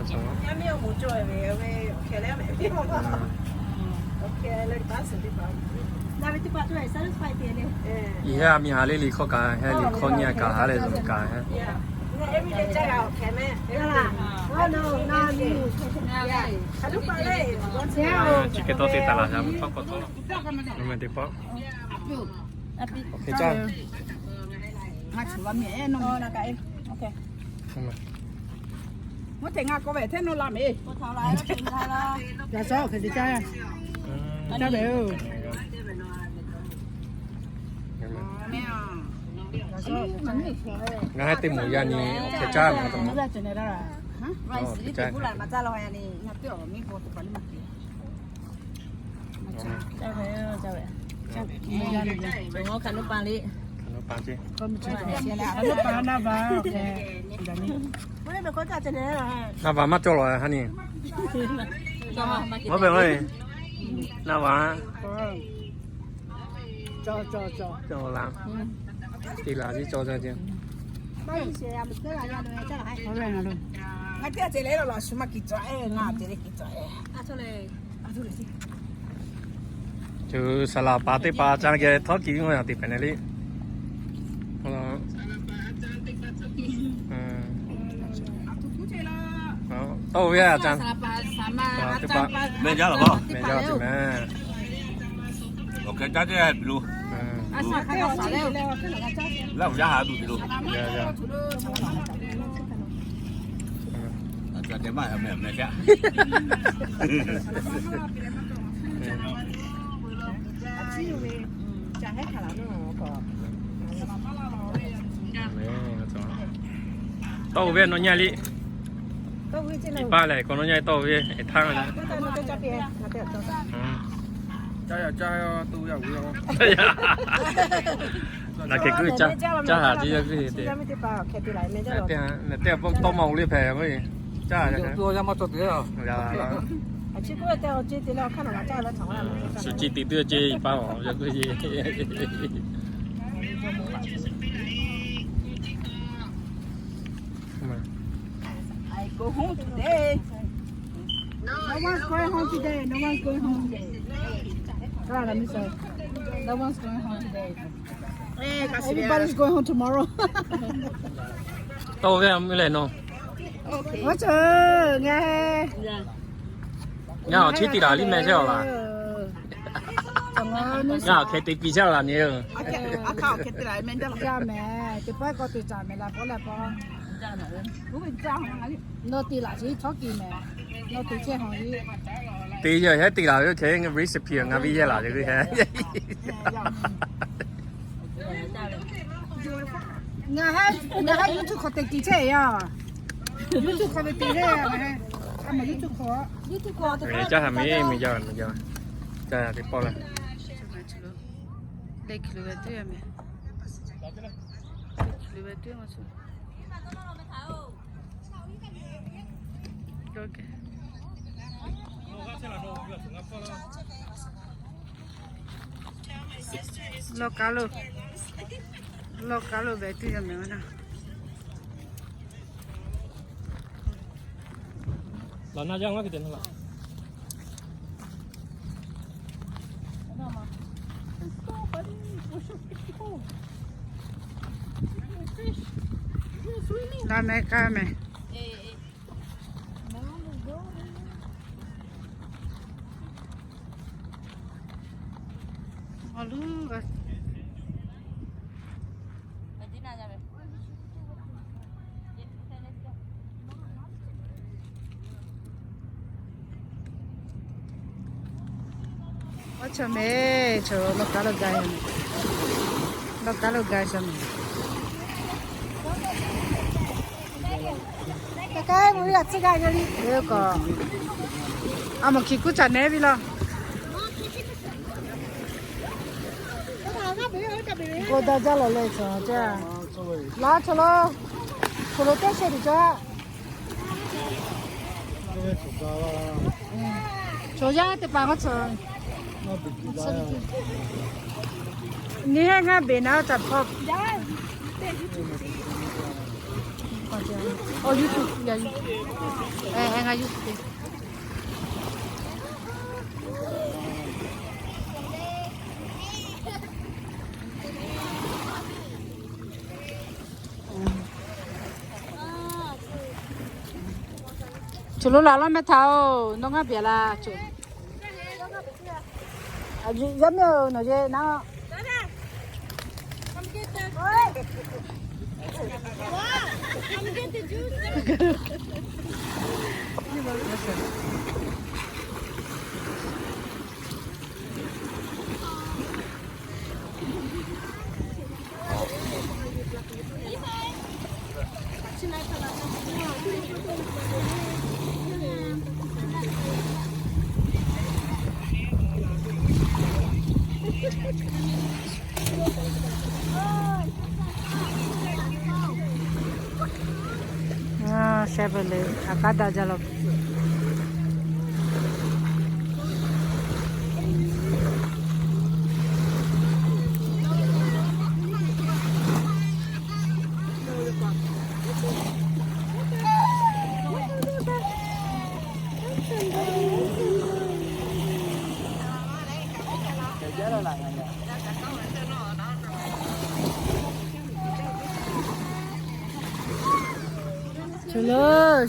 Yaˇ miˇ a moˍ cawˬ ve, ve hkeh leh mehˬ ve. Hkeh leh taˉ suhˍ teˇ hpaˍ. Yaˇ miˇ a miˇ ha lehˬ liꞈ hk'awˇ kaꞈ heh, liꞈ hk'awˇ nyi a kaꞈ ha lehˬ zuhꞈ kaꞈ heh. Chi hk'e tawˇ te taˍ laˬ ha, hk'awˇ k'awꞈ tawˆ laˬ. Lo meh teˇ pawˆ. Hk'e caˇ. Mvuhˇ hteꞈ ngaˬ k'awꞈ ve hteˇ nawˇ la mehˬ. Yaꞈ shaw hk'e te caˇ. Caˇ ve-oˬ. Ngaˬ hui teˇ moˍ yaꞈ nyi hk'e caˇ mehˬ. Hkaˍ nuˇ paˍ liꞈ. Naˍ baˬ maˇ cawˬ lawˬ ha ni. Maˇ pehˬ maˇ naˍ baˬ. Cawˬ la. Te laˬ tiˉ cawˬ ca ce. Ngaˬ teˇ g'aˇ ce leh laˬ laˬ shu maˇ kiˬ cawˬ e, ngaˬ ce leh kiˬ cawˬ e. Ceuˬ saˍ laˍ paˍ teˇ hpaˍ ca geh htawˇ kiˬ ve ngaˬ te hpehꞈ ne le. Tawˇ ve a ca. Teˇ hpaˍ meh jaˇ laˬ meh. Awˬ hkeh caˇ teˇ g'aˇ piˬ lo. Laˇ yaˇ ha tuˬ piˬ lo. Tawˇ ve nawˬ nyi liˇ. Iˉ paˇ lehˬ, k'awꞈ nawˬ nyi tawˇ ve, htaˇ. Naˬ hkeh kuiˬ caˇ haˍ ce yaˇ kuiˬ te. Naˬ teˇ tawˇ ma oˬ le hpehꞈ k'o, caˇ haˍ ce. Shu ce teꞈ tuˬ ce iˉ paˇ awˬ yaˇ kuiˬ ce. I go home today. No one's going home today. No one's going home today. Come on, let me say. No one's going home today. Everybody's going home tomorrow. Tawˇ ve mvuhˇ lehˬ nawˬ. Ngaˬ awˬ chi te laˬ liˇ meh chehˇ awˬ laˬ. Ngaˬ awˬ hkeh te piˇ chehˇ awˬ laˬ ni. Nawˬ te laˬ ce htawˇ kiˬ meh. Nawˬ te laˬ ce htawˇ kiˬ meh. Nawˬ te chehˇ hawˬ le. Te yaˇ hehˉ te laˬ ve hkeh ve recipe ngaˬ ve yehˇ laˬ ve hehˉ. Ngaˬ hehˉ YouTube hk'aw te kiˬ chehˇ e yaˇ. YouTube hk'aw ve te le. A ma YouTube hk'aw. Caˇ haˍ meh, meh jaˇ, meh jaˇ. Caˇ haˍ te pawˆ la. Leh hkiˬ lo ve tuˬ yaˇ meh. Leh hkiˬ lo ve tuˬ yaˇ ma shu. Lawˇ kaˉ lo, lawˇ kaˉ lo ve tuˬ yaˇ meh na. Laˬ na yaˇ ngaˬ hk'e te na laˬ. Laˬ meh kaˇ meh. Awˬ luˬ g'a. Aˉ chaw meh, chaw lawˇ kaˉ lo gaˬ, lawˇ kaˉ lo gaˬ chaw meh. Kaˇ kaˇ mvuhˇ miˬ g'a tcuhˉ gaˇ ve le k'o, a mawˬ hkiˬ kuˉ caꞈ nehˉ ve laˇ. K'o daꞈ jaˇ lawˬ leh chaw ce. Laˇ chaw lo, chaw lo teˇ shehˍ tuˬ caˇ. Chaw yaˇ teˇ hpaˍ k'o chaw. Nyi heˆ ngaˇ beˬ naˉ caꞈ hpawˇ. Awˬ YouTube, ngaˬ YouTube te. Chaw lo laˬ laˇ meh htaꞈ oˬ, nawˬ ngaˇ beˬ laˇ chaw. Yaˇ miˇ oˬ, nawˬ yehˬ naˉ. Chevrolet a k'aˉ daꞈ jaˇ law. Choˬ lo,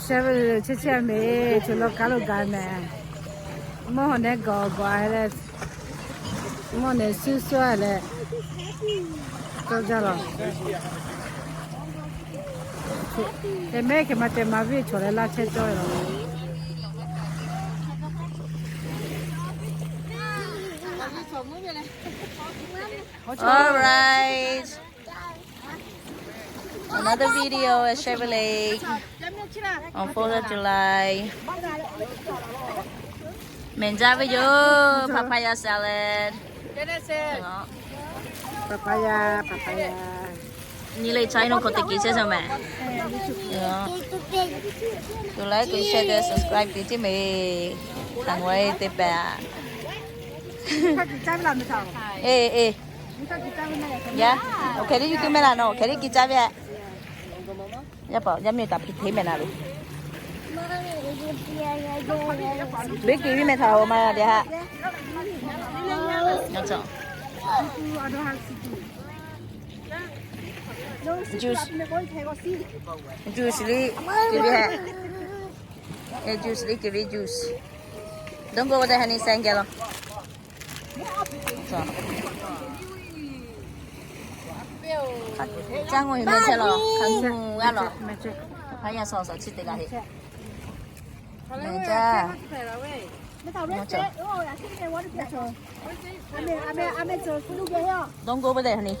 Chevrolet chehˇ chehˇ mehˍ, choˬ lo kaˉ lo gaˬ mehˍ. Mvuhˇ haw nehˬ gawˬ gawˬ a leh, mvuhˇ haw nehˬ suhˉ suhˉ a leh, cawˇ jaˇ law. Hk'e mehˉ hk'e ma te ma viˇ chaw leh laˇ chehˇ cawˇ ve law. All right. Another video at Shaver Lake on fourth of July. Mehˬ jaˇ ve yoˬ, papaya salad. Papaya, papaya. Nyi le china hk'aw te kiˬ chehˇ sha mehˍ. To like, to share, to subscribe kiˬ tiˉ mehˍ. Htaꞈ g'a e teˇ pehˍ. Eˬ, eˬ. Yaˇ, awˬ hkeh teˇ yuˬ tuˬ mehˍ laˬ nawˬ, awˬ hkeh teˇ kiˬ caˇ ve. Yaˇ paˍ yaˇ miˇ taˍ hpeꞈ hpeꞈ mehˍ laˬ ve. Bakery mehˍ htaꞈ awˬ ma de haꞈ. Juice, juice liˇ kiˬ ve haꞈ. Juice liˇ kiˬ ve juice. Don't go over there, honey, sengeh law. Caˇ ngaˬ hui mehˍ chehˇ law, hk'aˬ nuˇ g'aˇ law. Hk'aˬ yaˇ shaw shaw chi teˇ g'aˇ heˆ. Mehˍ jaˇ. Don't go over there, honey.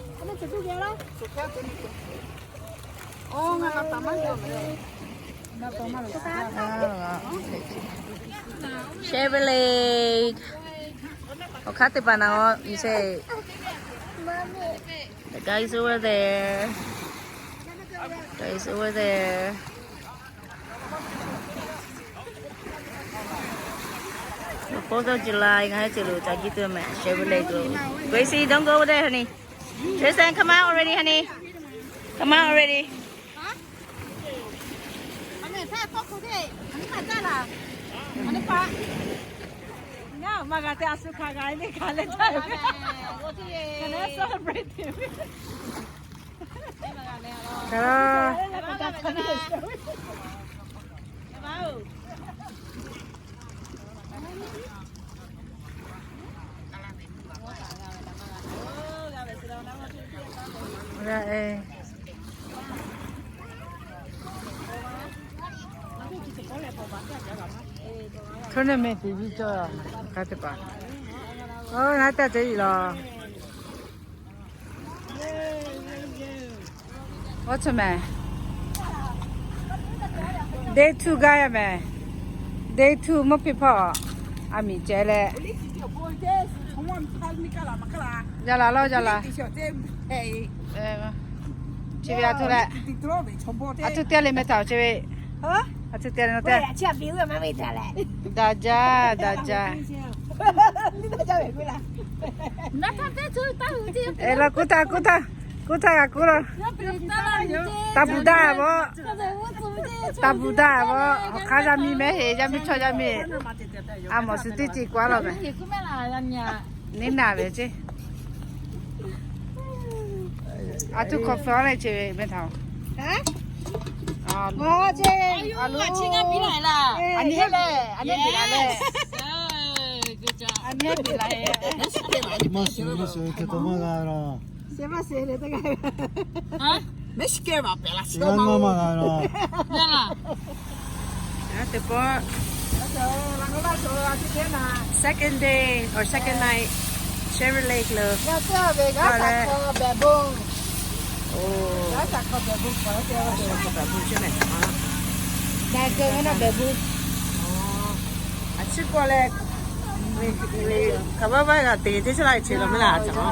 Shaver Lake. Awˬ hk'aˇ teˇ hpaˍ naˍ, you say. The guy is over there. Guy is over there. Fourth of July ngaˬ hui ceˬ lo ca jiˇ tuˬ mehˍ, Shaver Lake lo. Gracie, don't go over there, honey. Tristan, come out already, honey. Come out already. Tournament te viˇ cawˇ hk'a teˇ hpaˍ. Oˇ, naˉ taˇ ceh iˉ law. Oˇ, chi mehˍ. Day two gaˇ yaˇ mehˍ. Day two mvuhˇ piˇ hpawˇ a miˍ ceh leh. Yaˇ laˬ lawˇ, yaˇ laˬ. Chi ve a htoꞈ leh, a htoꞈ teˇ le meh htaꞈ chi ve. A htoꞈ teˇ le nawˬ teˇ. Daꞈ jaˇ, daꞈ jaˇ. Eˬ, law kuˉ htaˇ, kuˉ htaˇ, kuˉ htaˇ g'a kuˉ law. Taˇ bvuhꞈ daꞈ vawˆ. Taˇ bvuhꞈ daꞈ vawˆ. Awˬ hk'aˇ yaˇ miˇ mehˉ heˍ, yaˇ miˇ chaw yaˇ miˇ. A mawˬ suhˍ teˇ ceuˬ k'oˆ laˇ mehˍ. Neˉ naˬ ve ceˇ. A htoꞈ hkawꞈ hpfuhˇ leh chi ve meh htaꞈ. A nyi leh, a nyi leh. A nyi leh. Maˇ suhˍ ve suhˍ ve hk'e taw maˇ g'a la. Maˇ suhˍ ve le teˇ g'aˇ. Maˇ g'a la. Teˇ pawˆ, second day or second night, Shaver Lake lo. Oˇ, a ciˉ kawˆ leh, hk'aˬ vaˇ vaˇ g'a te teˇ chi laˇ che law meh laˇ caꞈ.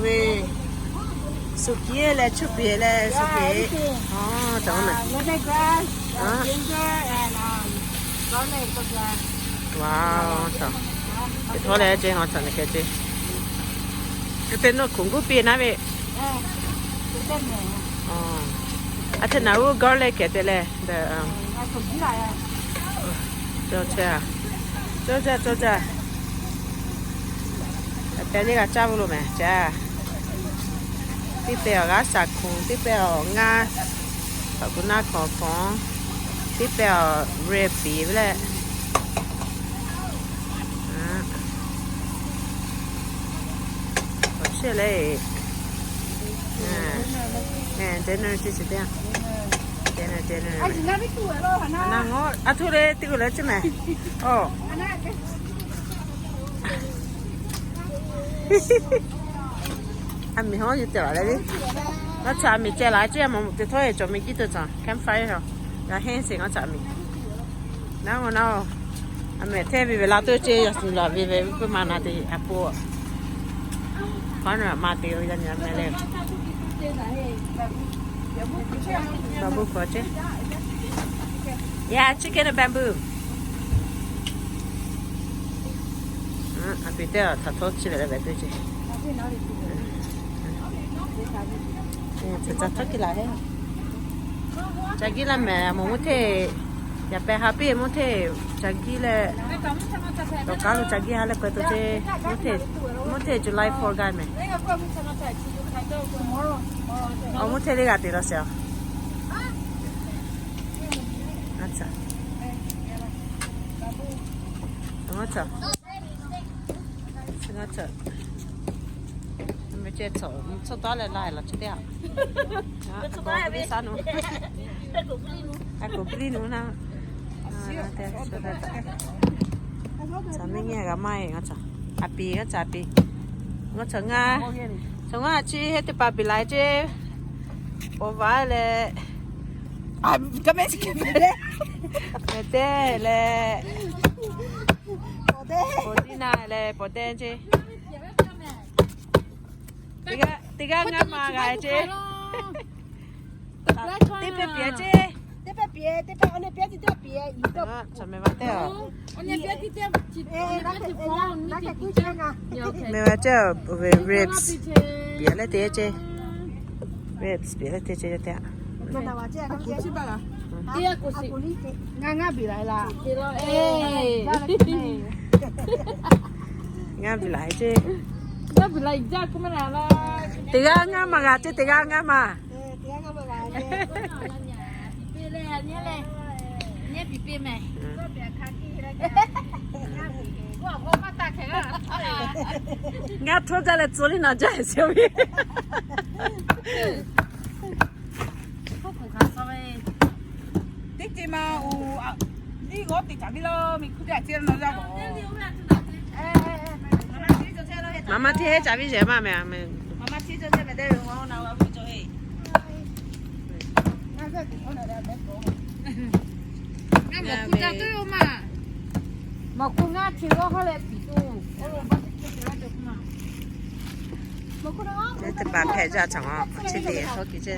Ve, Shu kiˉ leh, chuˇ piˍ leh, shu piˍ. Aw, cawˬ ma. Wow, cawˬ. Teˇ htawˇ leh ceˇ, ha cawˬ na keh ceˇ. Te nawˬ hkunˍ guˇ piˇ naˉ ve. Aˬ hte naˬ uˉ garlic kehˬ te leh, cawˬ ceˇ, cawˬ ceˇ, cawˬ ceˇ. Aꞈ pehꞈ yeˇ g'a caˇ ve lo mehˍ caˇ. Teˇ pehˍ awˬ g'aˇ shaˍ hkunˍ, teˇ pehˍ awˬ ngaˇ, hk'aˬ ku naˇ hkawˬ hkawˬ, teˇ pehˍ awˬ ribs piˍ ve leh, awˬ chehˇ leh, dinner ceˇ shiˍ teˇ, dinner, dinner. Aˬ htoꞈ leh teˇ g'uˇ leh ceˇ mehˍ. Aˬ, aˬ miˍ hawˉ yuˬ tehꞈ laˬ leh le. Ngaˇ chaꞈ aˬ miˍ ceh laˬ ceˇ, maˬ moˍ te htawˇ e cawˬ miˬ kiˇ te caˬ campfire ha. Yaꞈ henˇ sheˍ ngaˇ chaꞈ aˬ miˍ. Naˉ ma naˉ, aˬ mehˍ hteˇ ve ve la tuˬ ceˇ, yaꞈ suhˍ laˬ ve ve puiˉ ma na te aˬ po. Hk'aˬ naˬ ma te yaꞈ nyi mehˍ leh. Baˬ bon hkawꞈ ceˇ. Yeah, chicken and bamboo. Aˬ piˍ teˇ htaꞈ htawˇ chi leh leh ve teˇ ceˇ. Ca htawˇ kiˇ laˬ heˆ. Ca giˇ laˇ mehˍ, moˍ mvuhˇ hteˇ. Yaꞈ pehˍ ha piˇ mvuhˇ hteˇ. Ca giˇ leh, tawˍ kaˉ lo ca giˇ ha leh k'ai tuˬ ceˇ. Mvuhˇ hteˇ, mvuhˇ hteˇ July four gaˇ mehˍ. Awˬ mvuhˇ hteˇ le g'a te law sheˍ. Aˬ, aˬ, meh ceh, tcuhˇ taˉ leh la laˬ chi teˇ aꞈ. Aˬ, k'oˍ piˇ saˉ nu, aˬ, k'oˍ piˇ liˇ nu naˉ. Aˬ, meh nyi g'a maˇ heˆ ngaˬ caꞈ. Aˬ piˍ ngaˬ caꞈ piˍ. Ngaˬ caꞈ ngaˇ, caꞈ ngaˇ chi heˆ teˇ hpaˍ piˍ la ceˇ. Awˬ vaˉ leh, mehˍ tehˇ leh, pawˍ tiˉ na leh pawˍ tehˇ ceˇ. Teˇ g'aˇ ngaˇ ma g'a ceˇ. Teˇ pehˇ piˍ ceˇ. Teˇ pehˇ piˍ, teˇ pehˇ, aˬ nyi piˍ, teˇ pehˇ piˍ. Aˬ, meh ma tehˇ aˬ. Meh ma ceˇ, ribs piˍ leh te ceˇ. Ribs piˍ leh te ceˇ teˇ aꞈ. Ngaˇ ngaˇ piˍ la la. Ngaˇ piˍ la ceˇ. Teˇ g'aˇ ngaˇ ma g'a ceˇ, teˇ g'aˇ ngaˇ ma. Ngaˇ htawˇ jaˇ leh tcuh liˇ naˬ jaˇ sheˍ ve. Teˇ ceuˬ ma oˬ, liˇ g'awˇ te caˍ viˉ laˇ, miˬ hkuˇ teˇ g'aˇ ceh naw yaˇ g'awˇ. Maˍ ma hteˇ caˍ viˉ yehˬ maˇ meh. Ngaˬ mawˬ hkuˇ ca tuˬ yoˬ maˇ. Mawˬ hkuˇ ngaˇ chi g'awˇ hawˉ leh piˍ tuˬ. Teˇ hpaˍ hpehꞈ jaˇ caˬ ma, chi teˇ hkawˇ kiˬ ceˇ.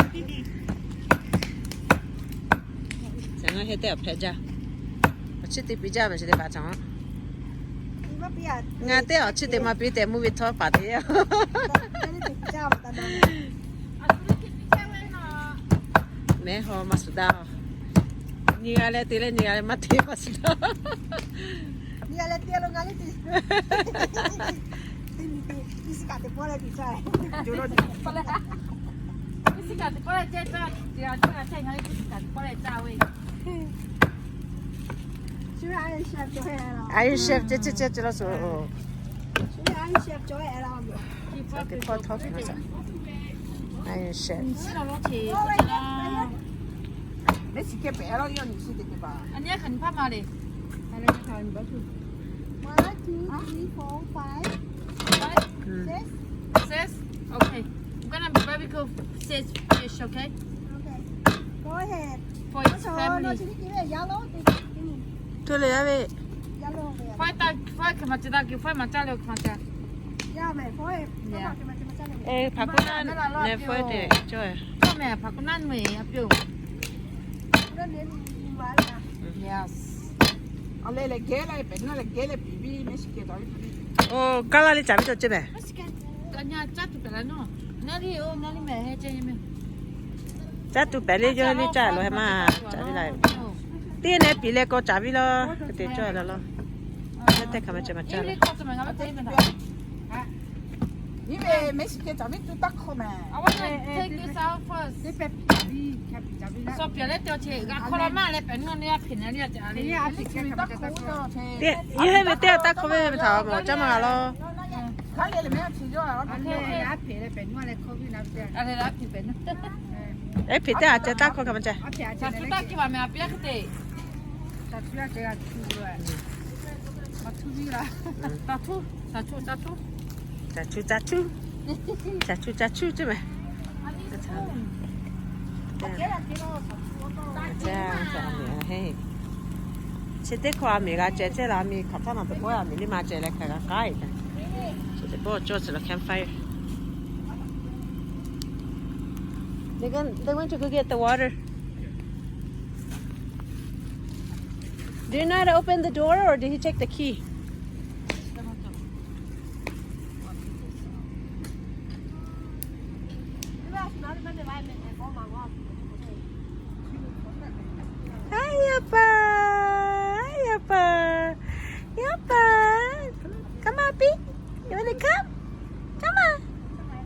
Caˬ ngaˇ heˆ teˇ hpaˍ hpehꞈ jaˇ. Awˬ chi teˇ piˍ jaˇ mehˍ chi teˇ hpaˍ caˬ ma. Ngaˬ teˇ awˬ chi teˇ ma piˍ tehꞈ mvuhˇ ve htawˇ paˍ te. Mehˬ haw maˇ shuˍ daꞈ. Nyi g'a leh te leh nyi g'a leh maˇ te maˇ shuˍ daꞈ. Nyi g'a leh te lo ngaˬ leh te. Teˇ nyi te, iˉ shiˉ kaꞈ teˇ pawˆ leh te caˇ. Iˉ shiˉ kaꞈ teˇ pawˆ leh caˇ caˇ, ngaˬ leh iˉ shiˉ kaꞈ teˇ pawˆ leh caˇ ve. Iron Chef ceh ceh ceh laˇ shuˍ. Iron Chef cawˬ e la. Teˇ pawˆ htawˇ hpehꞈ ma caˬ. Iron Chef. Mehˉ shiˍ kehˉ pehꞈ laˇ, yawˇ nyi shiˍ teˇ hpaˍ. One, two, three, four, five, six. Six? Okay. We're gonna barbecue six fish, okay? Okay. Go ahead. For each family. Yellow, yellow. Faiˉ taˇ, faiˉ hk'e maˍ ceh taˇ, faiˉ maˍ caˇ leh hk'e maˍ ceh. Yeah. Hpaˍ k'oˆ naˆ neh feu te cawˇ. Hpaˍ k'oˆ naˆ meh a pyoˬ. Yes. Oˇ, kaˇ laˇ le caˍ ve cawˇ ceh meh. Caˇ tuˬ pehˍ le, yawˇ hui caˇ lo heh maˇ caˍ ve la. Teˇ neh piˍ leh k'aw caˍ ve la. Hk'e te cawˇ la laˇ. Teˇ hk'aˬ ma ceh ma caˇ la. Yawˇ hui ve teˇ taˇ hkawˇ ve ve htaꞈ mawˬ caˇ maˇ g'a laˇ. Eˉ, hpeꞈ teˇ a ceh taˇ hkawˇ hk'a ma ceh. Caˬ chu caˬ chu, caˬ chu caˬ chu ceh meh. Chi teˇ hkawˇ a miˬ g'a ceh ceh la, a miˬ hk'aˬ htaˇ naˬ teˇ pawˆ a miˬ liˇ ma ceh leh hk'aˬ g'a k'ai. Chi teˇ pawˆ cawˇ chi la campfire. They going, they went to go get the water. Do you know how to open the door or did he take the key? Hi, Yapa. Hi, Yapa. Yapa. Come on, Pete. You wanna come? Come on.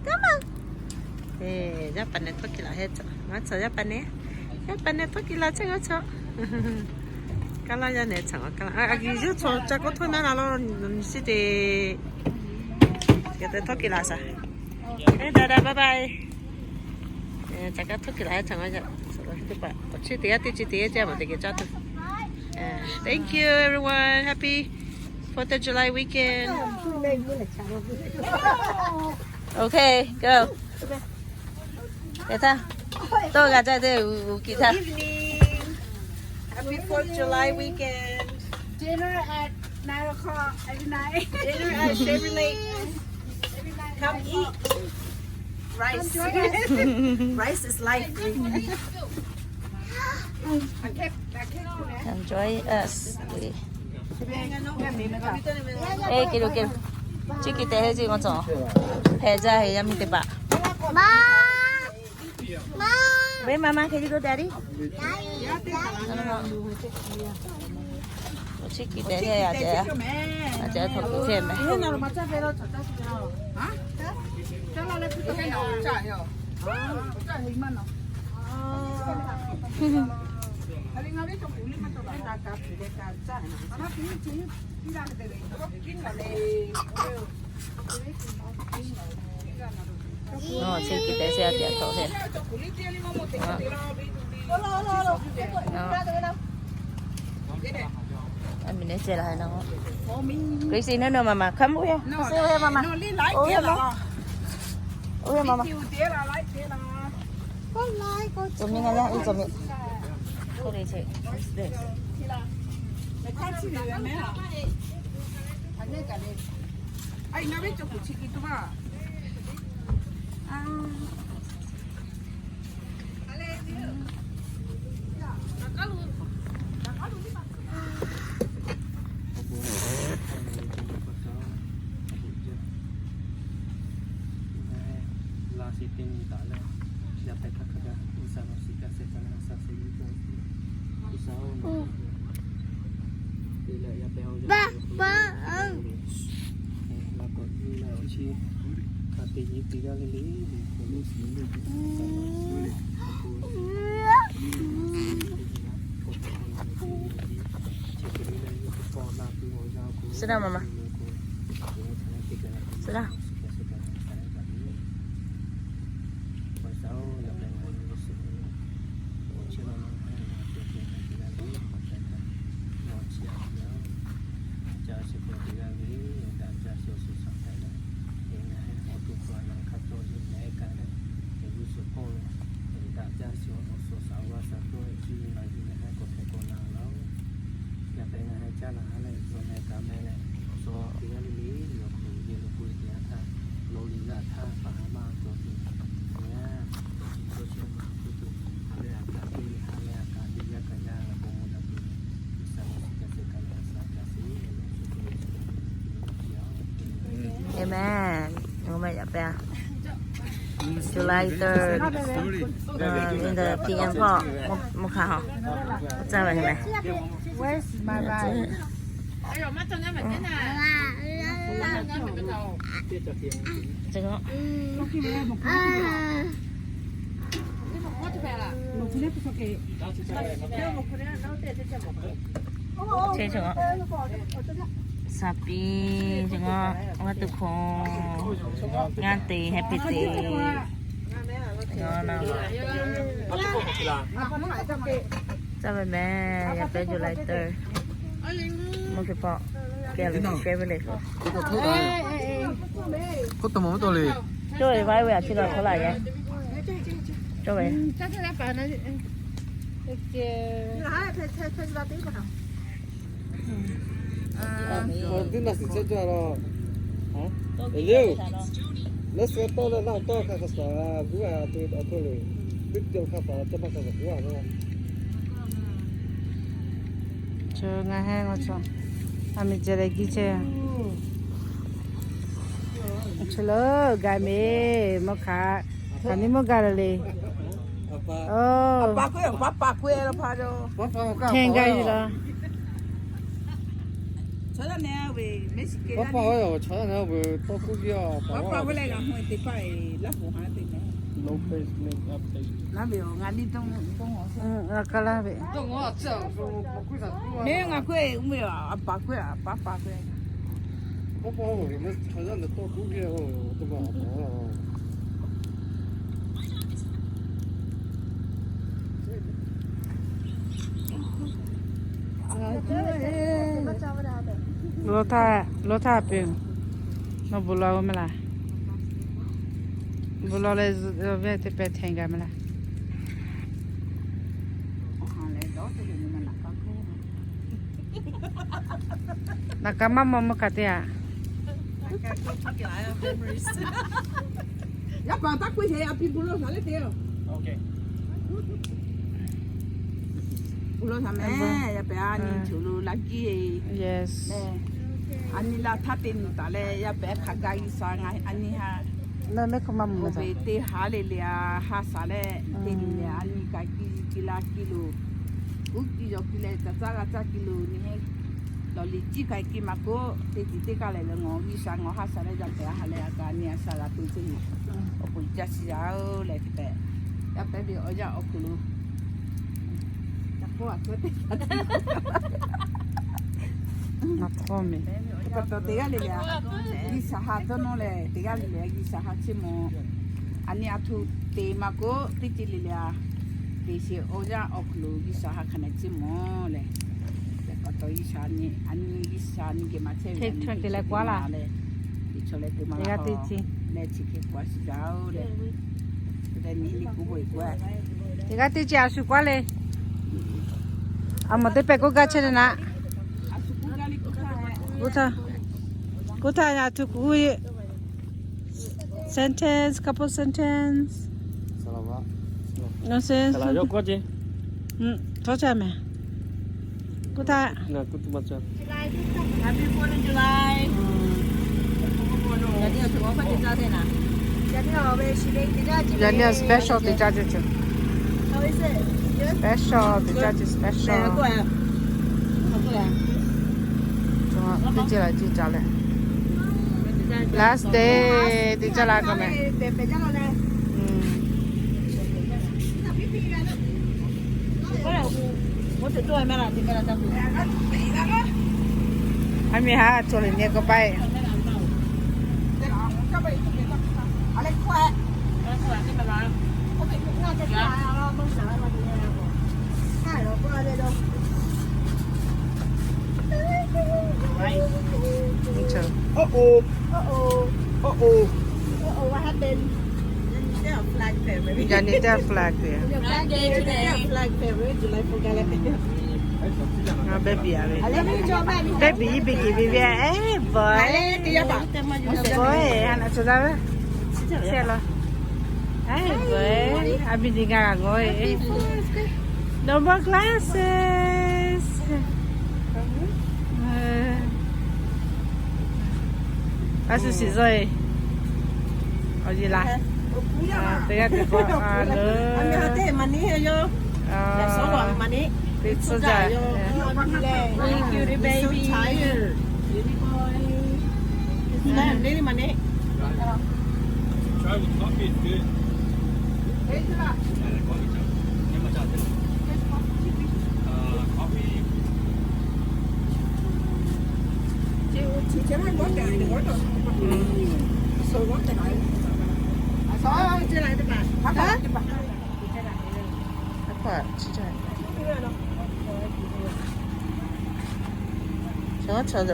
Come on. Eˬ, yaˇ paˍ neh htawˇ kiˬ laˬ heh tcuh. Maˇ tcuh yaˇ paˍ neh. Yaˇ paˍ neh htawˇ kiˬ laˬ chehˇ g'a tcuh. Kaˇ laˇ yaˇ neh tcuh kaˇ laˇ. A, a kiˬ yawˇ tcuh ca k'oˆ htawˇ naˉ la laˇ nyi chi te. Geh te htawˇ kiˬ laˬ shaˍ. Eˬ, da da, bye bye. Ca kaˇ htawˇ kiˬ laˬ heh tcuh. Chi teˇ g'aˇ teˇ chi teˇ g'aˇ ceh maˬ te geh caˇ tuˬ. Thank you, everyone. Happy Fourth of July weekend. Okay, go. Eˬ htaˇ, tawˇ g'a caˇ te, uˍ uˍ kiꞈ htaˇ. Evening. Happy Fourth of July weekend. Dinner at nine o'clock every night. Dinner at Shaver Lake. Come eat. Rice. Rice is life. Enjoy us. Eˬ, keh lo keh lo. Chi kiˬ te heh chi ngaˬ tcuh. Hpehꞈ jaˇ heh yaˇ miˇ teˇ hpaˍ. Ma. Wait, Mama, can you go, Daddy? Chi kiˬ te heh yaˇ ceh. Yaˇ ceh htawˇ kiˬ hpehꞈ meh. Chi kiˬ te chi a tiꞈ htawꞈ heh. A miˬ neh ceh la heh na. Gracie, no, no, Mama, come over here. Come over here, Mama. Over here, Mama. Over here, Mama. Zomi nga ya, zomi. What is it? What's this? Sit down, Mama. Sit down. Meh, ngaˬ meh yaꞈ pehˍ a. July third, in the P M hpawˇ, mvuhˇ hk'aˇ hawˬ, caˇ ve meh. Saˍ piˇ, ngaˇ tuˬ hkawˇ, ngaˇ te happy day. Caˇ ve meh, yaꞈ pehˍ July third. Mvuhˇ hk'aˇ hpawˇ, kehˬ lo share ve le k'o. Cawˇ ve vaˇ ve a chi la hkawˇ la yehˬ. Cawˇ ve. Teˇ naˬ suhˍ chehˇ jaˇ la. Eˬ, leuˉ suh tawˇ leh laˇ tawˇ hk'a hk'a shaˍ g'uˇ a te a htoˇ le. Teˇ ceuˬ hk'a shaˍ ca maˇ hk'a shaˍ g'uˇ a le. Chi ngaˬ heˆ ngaˬ chaw, a miˬ ceh leh giˇ chehˇ. Chi lo gaˬ meˬ mawˇ hk'aˬ, hk'aˬ ni mawˇ gaˬ le le. Oˬ, hkeh gaˬ le la. Lo htaˇ, lo htaˇ peuˬ. Nawˬ bon lawˬ ve maˇ laˬ. Bon lawˬ leh, venˇ teˇ pehˍ hteˇ gaˬ maˇ laˬ. Naˍ kaꞈ maˇ maw mawˇ kaꞈ te a. Yaˇ paˍ taˇ k'oˆ sheˍ, a pi bon lawˬ shaˍ leh te. Bon lawˬ shaˍ meh, yaˇ pehˍ a nyi choˬ lo la kiˇ. A nyi la htaˇ te nyi taˍ leh, yaˇ pehˍ hk'a gaˇ G'uiˬsha ngaˬ a nyi ha. Oˇ ve teˇ haˉ le le a ha shaˍ leh te nyi leh, a nyi kaꞈ kiˇ kiˇ la kiˇ lo, uˉ kiˇ yaw kiˇ leh caˬ caˇ g'a caˇ kiˇ lo nyi heˆ. Lawˬ liꞈ jiˇ kaꞈ kiˇ maˇ k'oˆ, teˇ tiꞈ teˇ kaˇ leh leh ngawˬ G'uiˬsha ngawˬ ha shaˍ leh yaˇ pehˍ a ha leh a kaꞈ a nyi a shaˍ g'a te ceˇ. Awˬ pon caˇ shiˍ yaˇ oˬ leh hpehꞈ. Yaˇ pehˍ ve awˬ yanˇ awˬ hk'aw lo, a k'oˆ a tcuhˉ teˇ, a tcuhˉ teˇ g'aˇ le le a, G'uiˬsha ha dawˇ nawˇ leh teˇ g'aˇ le le a G'uiˬsha ha chiˇ mvuh. A nyi a htoꞈ te maˇ k'oˆ, teˇ ceuˬ le le a, teˇ shiˍ awˬ yanˇ awˬ hk'aw lo G'uiˬsha ha hk'a neh chiˇ mvuh leh, pa taw G'uiˬsha nyi, a nyi G'uiˬsha nyi geh maˇ chehˇ ve a nyi teˇ ceuˬ te maˇ leh, teˇ chaw leh te maˇ g'a teˇ ceuˬ leh chi hk'e k'oˆ a shiˍ jaˇ oˬ leh, teˇ g'aˇ teˇ ceuˬ a shu k'oˆ le. A mawˬ teˇ pehˍ k'oˆ gaˇ chehˇ le naˆ. K'oˆ htaˇ, k'oˆ htaˇ a htoꞈ k'oˆ Sentence, couple sentence. Nonsense. Htawˇ caˇ meh. K'oˆ htaˇ, Happy Fourth of July. Yaꞈ nyi a special te caˇ ceˇ. Special te caˇ ceˇ, special. Teˇ ceuˬ la ceˇ ca leh. Last day te caˇ la k'o meh. A miˬ haˉ cawˬ le nyi k'o paiˇ. Yaꞈ nyi teˇ flag te. Baby a ve. Baby iˉ biˇ kiˍ ve ve. Boy, boy, ha naˬ cawˬ daꞈ ve. Chehˇ law. Boy, a biˇ nyi g'a g'a g'awˇ ve. No more glasses. A shu shiˍ zaw e. Awˬ yeˬ laˬ. Teˇ g'aˇ teˇ k'awꞈ a leuˉ. Teˇ tcuhˇ jaˇ. Thank you, the baby.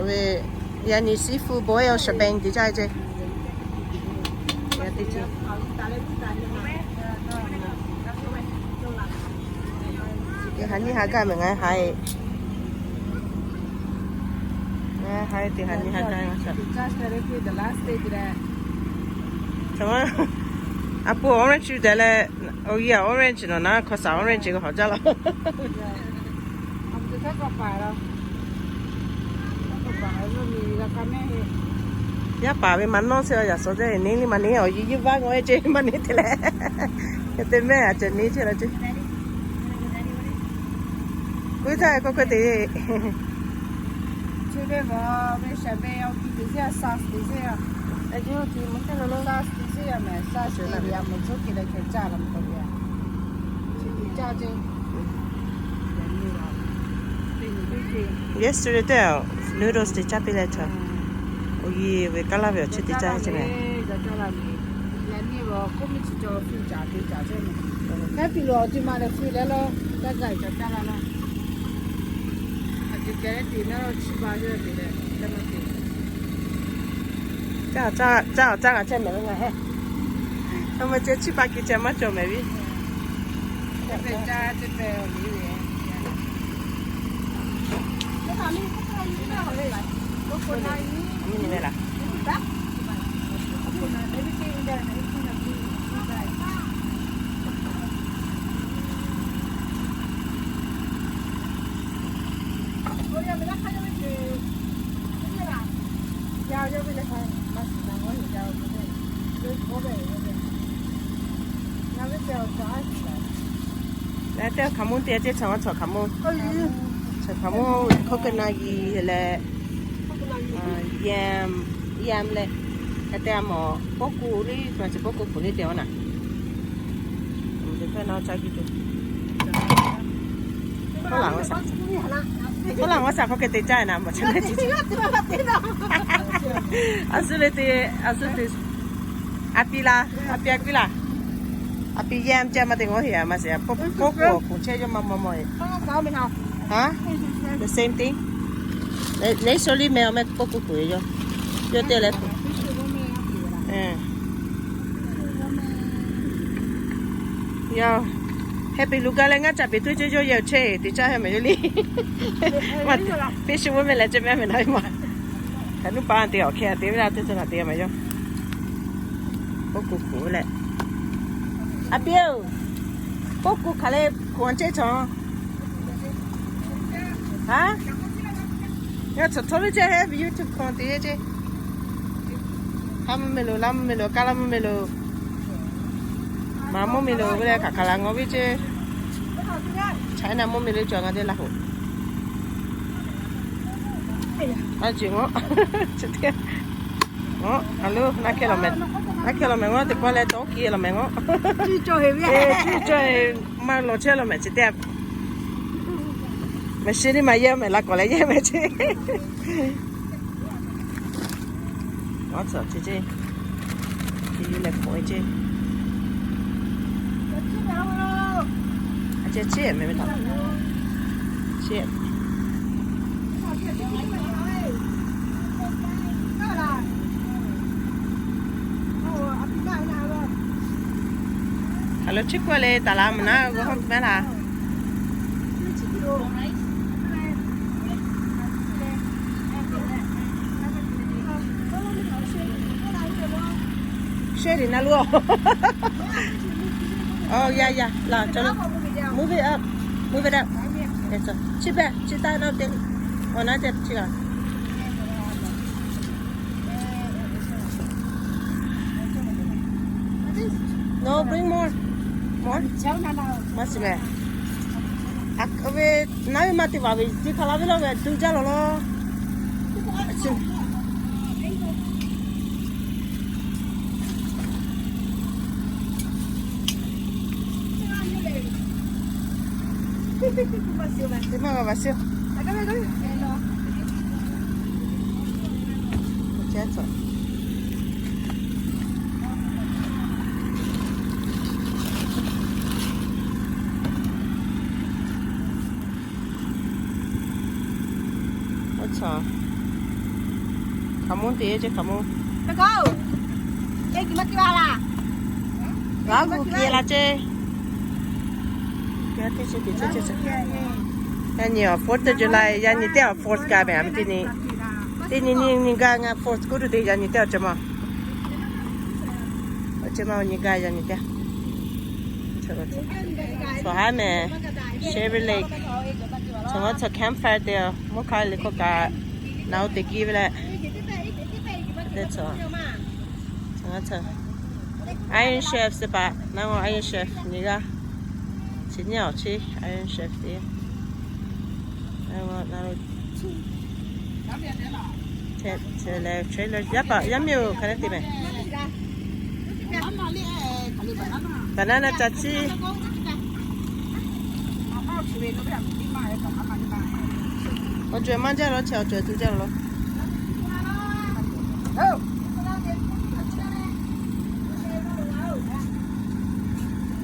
Ve yaꞈ nyi seafood boil or shebang teˇ jaˇ ce. Teˇ ha nyiˇ ha gaˇ mehˍ ngaˬ hui. Ngaˬ hui teˇ ha nyiˇ ha gaˇ. A pu orange dehꞈ leh, awˬ g'aˇ orange nawˬ naˉ hk'aw shaˍ orange k'o hawˍ jaˇ laˇ. Yaˇ paˍ ve maˇ nawˇ chehˇ a yaꞈ suhˍ ceˇ, neˇ liˇ maˇ neˇ awˬ yeˬ yeˇ vaˇ ngaw e ce maˇ neˇ te leh. Hk'e te mehˆ a ceh neˇ chehˇ la ce. Kuiˉ htaˇ k'oˆ hk'e te. Yesterday teˇ noodles te caˇ piˇ leh chaw. Awˬ yeˬ ve kaˇ laˇ ve awˬ chi te caˇ ce mehˍ. Caˇ caˇ caˇ g'a chehˇ mehˍ ve ngaˬ heˆ. Aˬ ma ceh chiˇ pa kiˬ ceh maˇ cawˬ mehˍ ve. Leh teˇ hkaoˍ monˇ te ce, chaw chaw hkaoˍ monˇ, chaw hkaoˍ monˇ hkawˇ keu na g'i leh, yam, yam leh, hk'e te a mawˬ pawˇ ku liˇ, chaw chi pawˇ ku hk'oꞈ liˇ te a naˍ. Teˇ hpehˇ na ca kiˇ tuˬ. Hkawˇ laˬ g'awˇ shaˍ, hkawˇ laˬ g'awˇ shaˍ hk'aw hk'e te caˇ na mawˬ chi na chi. A shu le te, a shu te. A pi la, a pi a k'uiˉ laˬ. A pi yam ceh maˇ te g'awˇ heˆ a maˇ shiˍ. Pawˇ ku awˬ hk'oꞈ chehˇ yawˇ maˇ maw maw e. The same thing. Neˉ sho liˇ meh awˬ meh pawˇ ku hk'oꞈ e yawˇ. Yawˇ te leh hk'oꞈ. Yaˇ, heh peꞈ luˬ gaˇ leh ngaˇ caꞈ peꞈ tuˉ ceˇ yawˇ yehˬ chehˇ te caˇ heh mehˍ yawˇ liˇ. Maˇ, fish woman leh ceh meh meh na maˇ. Hk'aˬ nuˇ pa te awˬ hkeh te ve laˇ teˇ ceuˬ htaꞈ te mehˍ yawˇ. Pawˇ ku hk'oꞈ leh. A pi-oˬ, pawˇ ku hk'aˬ leh hk'oꞈ ceˇ chaw. Haˉ, ngaˬ chaw chaw ve ceh heh ve YouTube hk'aw te ceˇ. Haˉ mvuhˇ meh lo, laˇ mvuhˇ meh lo, kaˇ laˇ mvuhˇ meh lo, maˍ mvuhˇ meh lo ve leh hk'aˬ hk'aˬ laˬ ngaw ve ceˇ. China mvuhˇ meh lo cawˬ ngaˬ te laˇ hoꞈ. A ciˬ ngaw, ngaw a lo naˇ hkeh law mehˍ, naˇ hkeh law mehˍ ngaw teˇ pawˆ leh tawˇ kiˇ law mehˍ ngaw. Cuˇ cawˬ heˍ ve, cuˇ cawˬ heˍ, maˇ law chehˇ law mehˍ chi teˇ. Mehˍ shi liˇ maˇ yehˇ mehˍ la kawˬ leh yehˇ mehˍ ceˇ. Awˬ tcuhˍ chi ceˇ. Chi yuˬ leh hk'oꞈ e ceˇ. A ceh chiˇ mehˍ ve htaꞈ. Chiˇ. Hk'aˬ lo chiˇ k'oˆ le taˍ la mvuhˬ naˉ g'awˇ hawˉ mehˉ laˇ. Share te na lo. Oh, yeah, yeah. Laˬ, cawˬ lo. Move it up. Move it up. Chi beh, chi taˇ naˇ te. Awˬ naˉ te chi laˬ. No, bring more. More. Maˇ shiˍ mehˍ. Ve naˉ ve maˇ te vaˬ ve, teˇ hpaˍ laˇ ve laˇ ve, duˇ jaˇ lawˬ law. Teˇ maˇ g'a vaˬ shiˍ. Hkaoˍmonˇ te ceˇ, hkaoˍmonˇ. G'aˇ gu kiˬ la ceˇ. Yaˇ nyi awˬ Fourth of July, yaˇ nyi teˇ awˬ Fourth gaˇ mehˍ, a meh teˇ nyi, teˇ nyi nyi nyi gaˇ ngaˇ Fourth kuˉ tuˬ te yaˇ nyi teˇ awˬ ceh ma. Awˬ ceh ma awˬ nyi gaˇ yaˇ nyi teˇ. Chaw haˉ mehˍ, Shaver Lake. Chaw haˉ chaw campfire te, mvuhˇ hk'aˇ liꞈ hk'oˆ kaꞈ, naˬ oˇ te kiˇ ve leh. Iron Chef se paˍ, naˬ Iron Chef nyi g'aˇ. Chi nyiˇ awˬ chi Iron Chef te. Leh, leh, yaˇ paˍ yaˇ miˇ oˬ hk'aˬ hk'e te mehˍ. Banana ca ciˇ. Awˬ cawˬ maˇ jaˇ law, chi awˬ cawˬ tuˬ jaˇ law.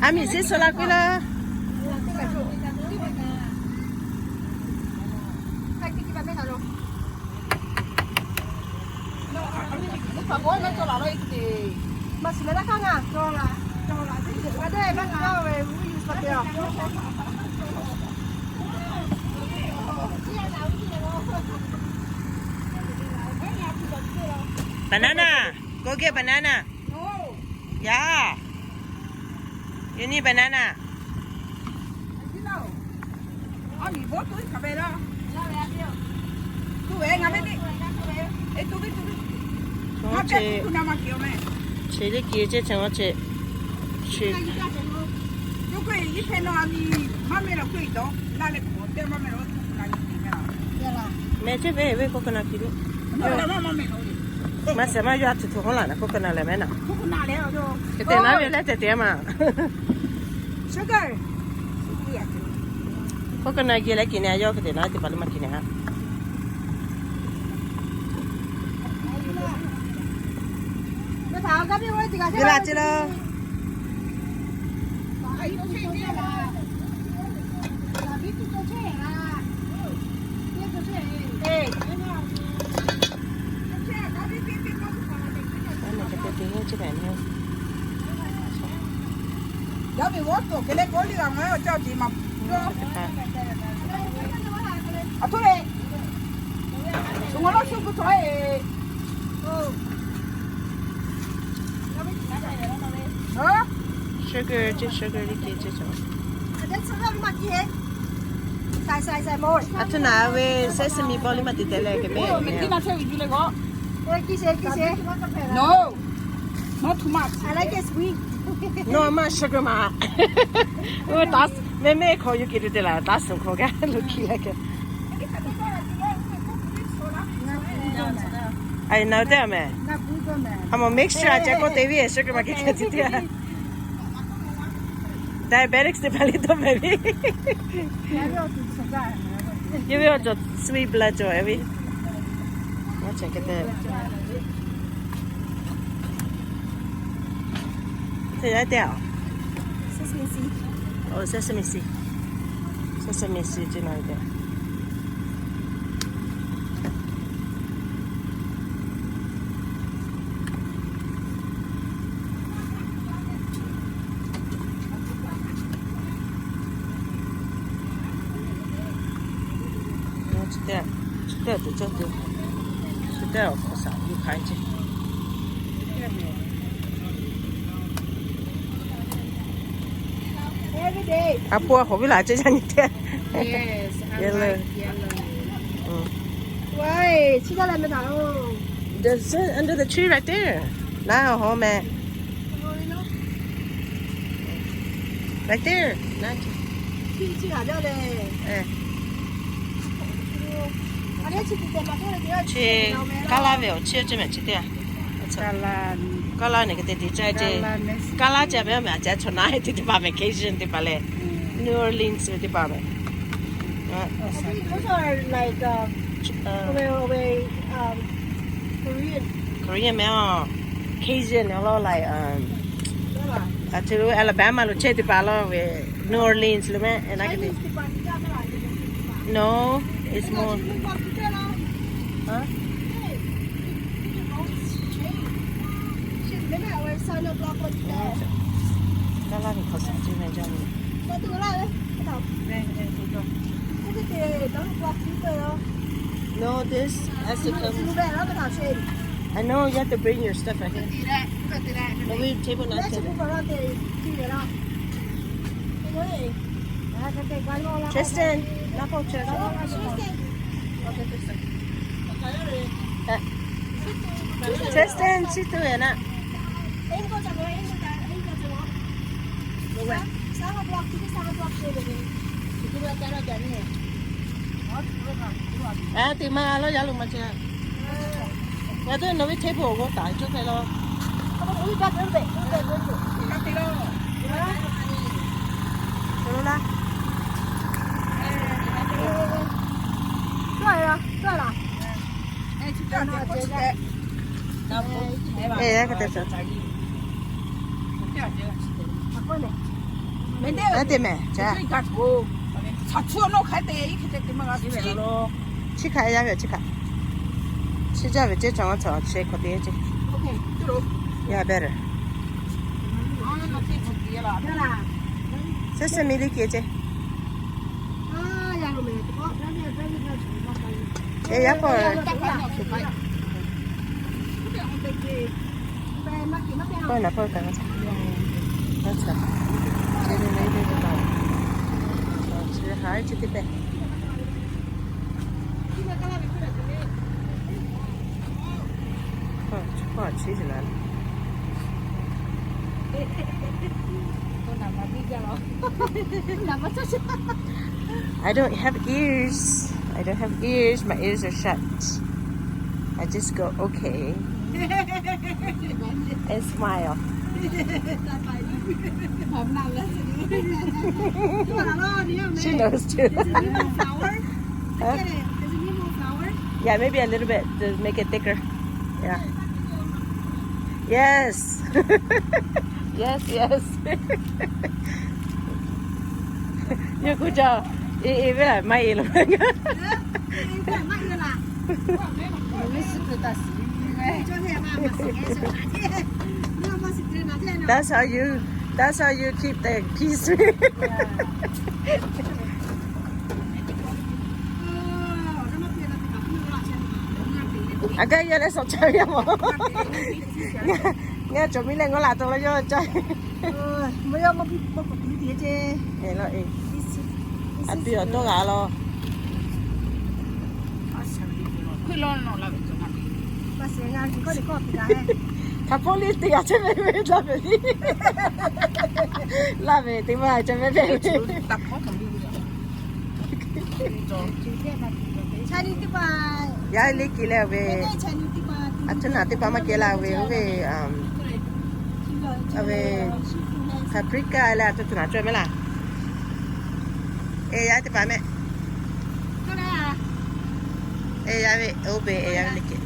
A miˬ shiˉ suh la k'oˆ laˇ. Banana. Go get banana. Yeah. You need banana. Chi teˇ kiˬ ceˇ, chi ma ceˇ. Chi mehˍ ceˇ ve, ve coconut kiˬ lo. Maˇ shiˍ maˇ yaˇ tuˬ tuˬ hawˉ laˬ naˬ, coconut lehˬ mehˍ naˬ. Hk'e te naˉ ve leh te te maˬ. Coconut geh leh kiˬ nehˬ yawˇ hk'e te naˉ teˇ hpaˍ le maˇ kiˬ nehˬ ha. Geh laˬ ceˇ laˇ. Sugar, just sugar liꞈ keh ce cawˬ. Aˬ htoꞈ na ve sesame bawˇ liˇ maˇ te te leh keh mehˍ. No, not too much. I like it sweet. No, maˇ sugar ma. Mehˇ mehˇ hk'aw yuˬ keh te te laˬ, taˇ suhˍ hk'aw gaˇ lo kiˬ leh keh. Aˬ na teˇ a mehˍ. A mawˬ mixture a ceh k'oˆ te ve, sugar ma keh keh te te. Diabetics teˇ hpaˍ liˇ dawˇ mehˍ ve. Yawˇ ve awˬ cawˬ sweet blood cawˬ ve. Maˇ ceh keh te. Te yaˇ teˇ a. Sesame seed. Oˬ, sesame seed. Sesame seed ce na ve te. Chi teˇ, chi teˇ tuˬ cawˇ tuˬ, chi teˇ awˬ hk'awꞈ shaˍ yuˬ hk'aiˉ ce. A po a hk'awꞈ viˉ laˬ ce yaˇ nyi teˇ. Yellow. Why? Chi gaˇ leh meh taˍ oˬ. Under the tree right there. Naˉ hawˉ meh. Right there. Chi kaˉ laˇ ve awˬ chi ceh mehˍ chi teˇ. Kaˉ laˇ ve awˬ chi ceh mehˍ chi teˇ. Kaˉ laˇ ceh mehˍ mehˍ, a ceh chaw na te teˇ hpaˍ mehˍ, Cajun teˇ hpaˍ leh, New Orleans ve teˇ hpaˍ mehˍ. Korean mehˍ, Cajun lo, like, a, to Alabama lo chehˇ teˇ hpaˍ lo ve, New Orleans lo mehˍ. No, it's more. Kaˉ laˇ ve hk'awꞈ shaˍ ceh mehˍ jaˇ ve. No, this has to come. I know you have to bring your stuff right here. No, we table not together. Tristan, not for Tristan. Tristan, she's doing it. A, te maˇ g'a lawˇ, yaˇ lo maˇ ceh. Ngaˬ te nawˬ ve table g'aw taˍ cawˇ hk'e laˇ. Chi hkaꞈ yaˇ ve, chi hkaꞈ. Chi jaˇ ve ceh, chaw maˇ chaw chi hk'awꞈ te ceh. Yeah, better. Sesame liˇ keh ceh. E yaˇ k'o. Pawˇ naˍ pawˇ kaꞈ. Chi ve le le le. Chi ve haˉ chi teˇ pehˍ. Chi hk'aw chi la. I don't have ears. I don't have ears. My ears are shut. I just go, "Okay." And smile. She knows too. Huh? Yeah, maybe a little bit to make it thicker. Yeah. Yes. Yes, yes. Yawˇ k'oˆ ca, e e ve laˬ, maˇ e lo. That's how you, that's how you keep the peace. A gaˇ yehˇ leh suhˍ ca ve yaˇ mawˬ. Ngaˬ cawˬ miˇ leh ngaw laˬ to la yawˇ ca. E laˇ e. A piˇ awˬ tawˇ g'a law. Hk'a hpawˇ liˇ teˇ g'aˇ chehˇ ve ve laˇ ve liˇ. Laˇ ve teˇ maˇ chehˇ ve ve. Yaˇ liˇ keh leh ve, a tuˬ naˍ teˇ hpaˍ maˇ keh la ve, oˇ ve, a ve, paprika leh a tuˬ tuˬ naˍ cawˇ mehˍ laˇ. E yaˇ teˇ hpaˍ mehˍ. E yaˇ ve, oˇ ve e yaˇ ve liˇ keh.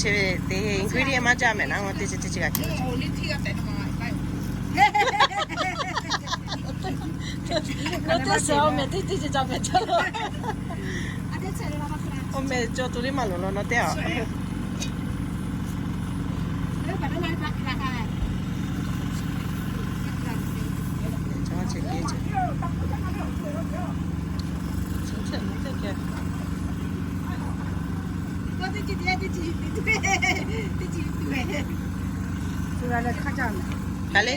Chi ve teˇ ingredient maˇ jaˇ mehˍ naˉ, teˇ chi teˇ chi g'a keh. Nawˬ teˇ suhˍ awˬ mehˍ teˇ teˇ chi ca mehˍ ca lo. Awˬ mehˍ cawˬ tuˬ liˇ maˇ loˍ law nawˬ teˇ a. Ka le,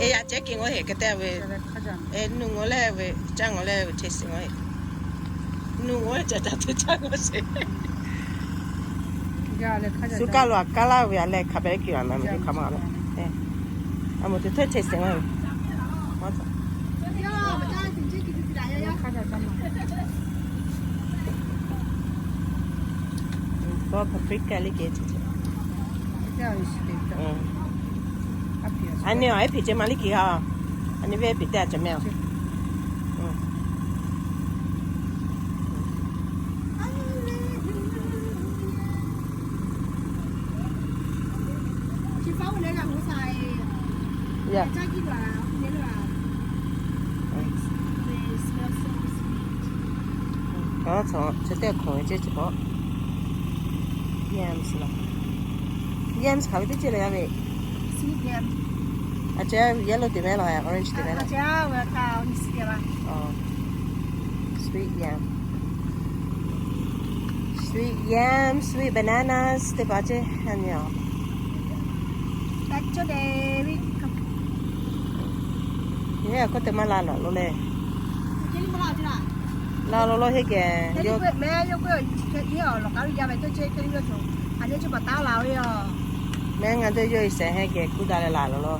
e yaˇ ceh keh ngaw heˆ keh te ve, e nuˇ ngaw leh ve, caˇ ngaw leh ve, taste ngaw heˆ. Nuˇ ngaw leh caˇ caˇ te caˇ ngaw sheˍ. Suˇ kaˇ lo a kaˇ laˇ ve a leh hk'a pehꞈ keh a na ve hk'a ma ve. A moˍ te htawˇ chehˇ sehˍ maˇ ve. Bawˇ paprika liˇ ke ce ce. A nyi a, ehˉ hpeꞈ ceh ma liˇ ke g'a. A nyi ve ehˉ hpeꞈ te a ceh meh a. Aˬ, chi teˇ hkawꞈ ce ce k'o, yams la. Yams hk'aˬ ve teˇ ceuˬ le yaˇ ve. Aˬ, yellow te meh la, orange te meh la. Sweet yam, sweet yam, sweet bananas teˇ hpaˍ ce a nyi a. Yehˬ k'oˆ te maˇ la lawˬ lo le. La lo lo heˆ kehˬ. Mehˉ ngaˬ dawˇ yawˇ e shehˍ heˆ kehˬ kuˇ daꞈ leh la lo lo.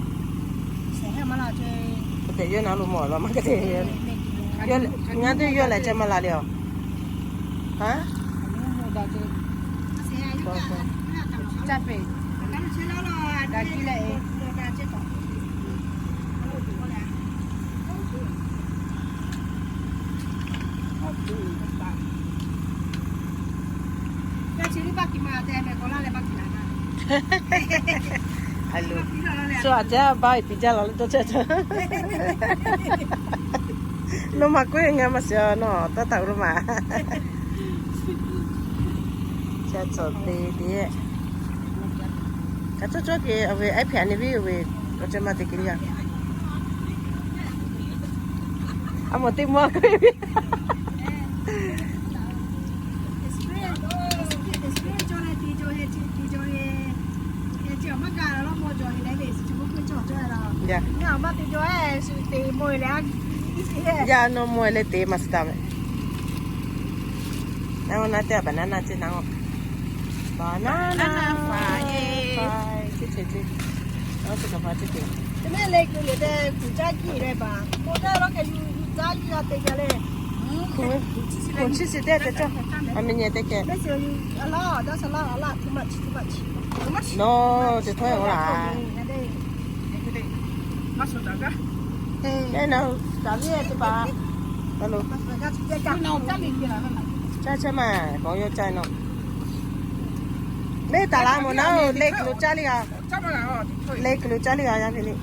K'o tehꞈ yawˇ naˉ lo mawˬ la maˇ k'oˆ te. Ngaˬ dawˇ yawˇ lehˬ ca maˇ la le a. Haˉ. So aˬ ceh baˆ e piˇ jaˇ la le dawˇ chehˇ a. Lo ma k'oˆ e ngaˬ maˇ shiˍ a nawˬ taˇ taˍ lo ma. Ca cawˬ te te. Kaꞈ cawˇ cawˇ ke a ve ehˉ hpeꞈ a nyi viˉ ve awˬ ceh maˇ te ke le a. A moˍ teˇ maˇ k'oˆ e ve. Yaˇ nawˬ mawˬ e leh te maˇ suh taˍ meh. Naˉ naˉ teˇ a banana ce naˉ. Banana fry ce ce ce. Naˉ te kaꞈ fry ce ce. Te mehˉ le kuˬ le tehꞈ kuˬ caˇ kiˇ leh baˬ k'o, caˇ lawˉ kehˬ yuˬ yuˬ caˇ kiˇ g'a te gaˬ le. Kuˬ chi shiˍ teˇ cawˇ. A mi nyi teˇ kehˬ. Nawˬ te htawˇ e k'o laˬ. Eˉ, na, taˍ viˉ teˇ hpaˍ. Caˇ chehˇ maˇ k'awꞈ yawˇ caˇ nawˬ. Neˇ taˍ la mawˬ naˉ, le kuiˬ lo caˇ le a. Le kuiˬ lo caˇ le a yaˇ ve le.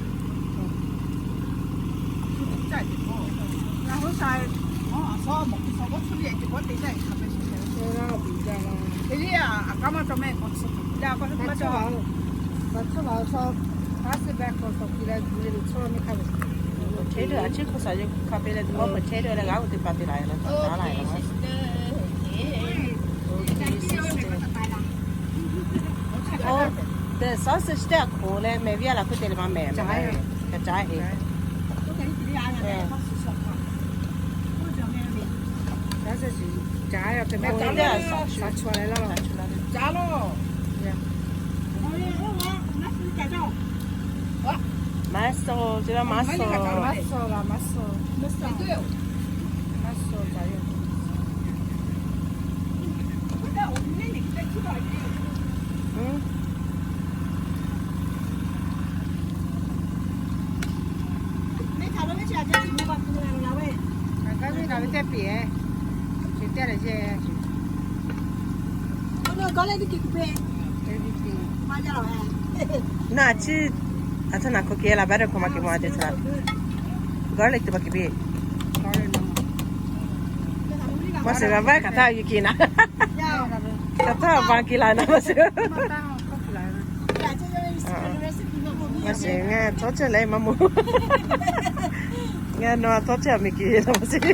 Potato a ciˉ hk'oˆ saˍ yehˬ hk'a peˇ leh, potato leh g'a k'oˆ te pa te la la. Oh, the sausage teˇ hk'oˆ leh mehˬ viˉ a laˬ hk'oˆ te leh maˇ mehˬ, kaꞈ caˉ e. Maso, ce la maso. Maso la maso. Maso la. Naˇ chi, a htaˇ naˬ hk'aw kehˬ la baˆ dawˇ hk'aw maˇ kehˬ maˇ te htaˇ, garlic teˇ hpaˍ kehˬ piˇ. Maˇ shiˍ g'a vaˇ kaꞈ htaˇ yuˬ kehˬ naˍ. Kaꞈ htaˇ baˬ kehˬ la naˍ maˇ shiˍ. Maˇ shiˍ ngaˬ htawˇ cehˇ leh maˇ moˍ. Ngaˬ nawˬ htawˇ cehˇ a miˬ kehˬ la maˇ shiˍ.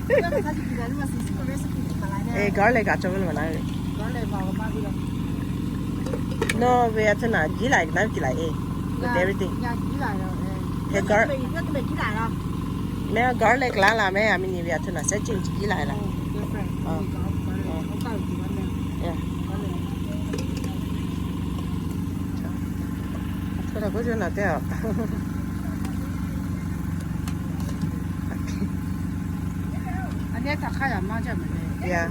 Eˬ, garlic kaꞈ cawˬ ve le maˬ laˇ ve. Nawˬ ve a htaˇ naˬ giˉ la naˉ ve kehˬ la e. With everything. Mehˆ garlic laˇ la mehˆ a mi nyi ve a htaˇ naˬ sehˉ ceh giˉ la la. A htaˇ naˬ k'oˆ ce naˬ teˇ a. Teˇ htaꞈ hk'aˇ yaꞈ maˇ jaˇ meh le. Ya.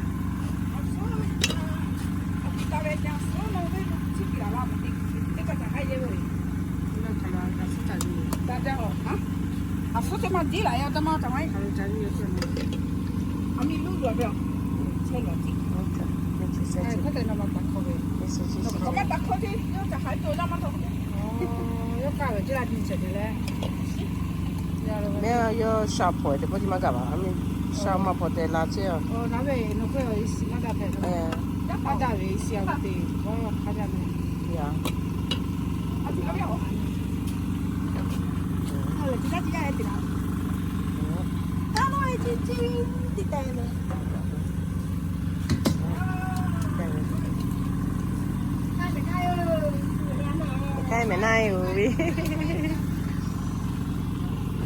Meh yawˇ sha hpawꞈ te k'oˆ tiˉ maˇ gaˬ baˬ, a meh sha maˇ hpawꞈ te la chehˇ a. Ya.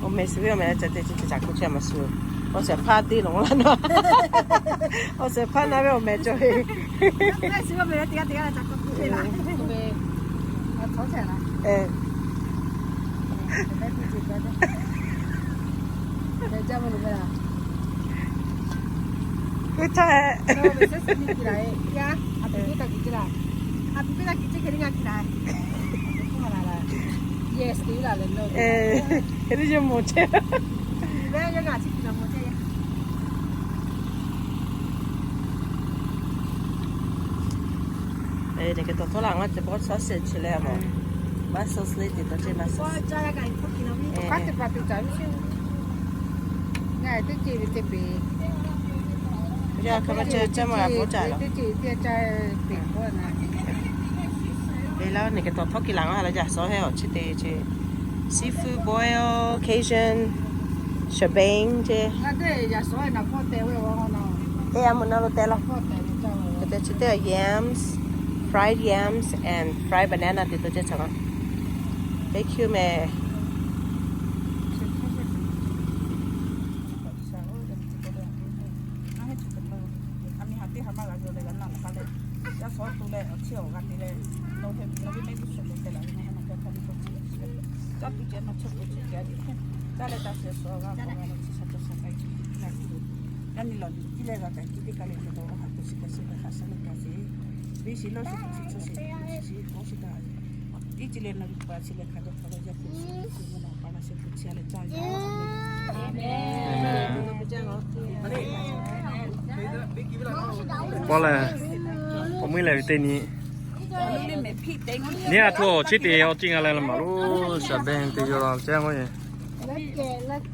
Awˬ meh suh ve, awˬ meh ca te ca ca kuˇ chehˇ maˇ suh. Awˬ shehˍ hpaˇ deˇ lawˬ laˇ naˉ. Awˬ shehˍ hpaˇ naˉ ve awˬ meh cawˬ ve. Kuˇ htaˇ. Hk'e te yawˇ mawˬ chehˇ. Eˬ, teˇ hk'e tawˬ htawˇ laˇ ngaˬ ce bawˇ chaw sheˍ chi leh a mawˬ. Maˇ suh le te tawˇ ce maˇ suh. Ngaˬ teˇ ce ve teˇ peˍ. Yaˇ hk'e maˇ ce ce maˇ g'a bawˇ caˇ la. Eˬ, laˇ neˇ hk'e tawˬ htawˇ kiˇ laˬ ngaˬ la yaꞈ suh hehˉ awˬ chi te ce. Seafood boil, Cajun, shebang ce. Te a mvuhˇ naw lo te laˇ. Te te chi teˇ yams, fried yams and fried banana te tawˇ ce chaw la. Thank you meh. Pawˇ lehˬ, k'awꞈ muˇ lehˬ ve teˇ nyi. Nyi a htoꞈ chi te awˬ ciˉ g'a leh la maˍ lo, shaˍ beh te yaw la ceh k'o e.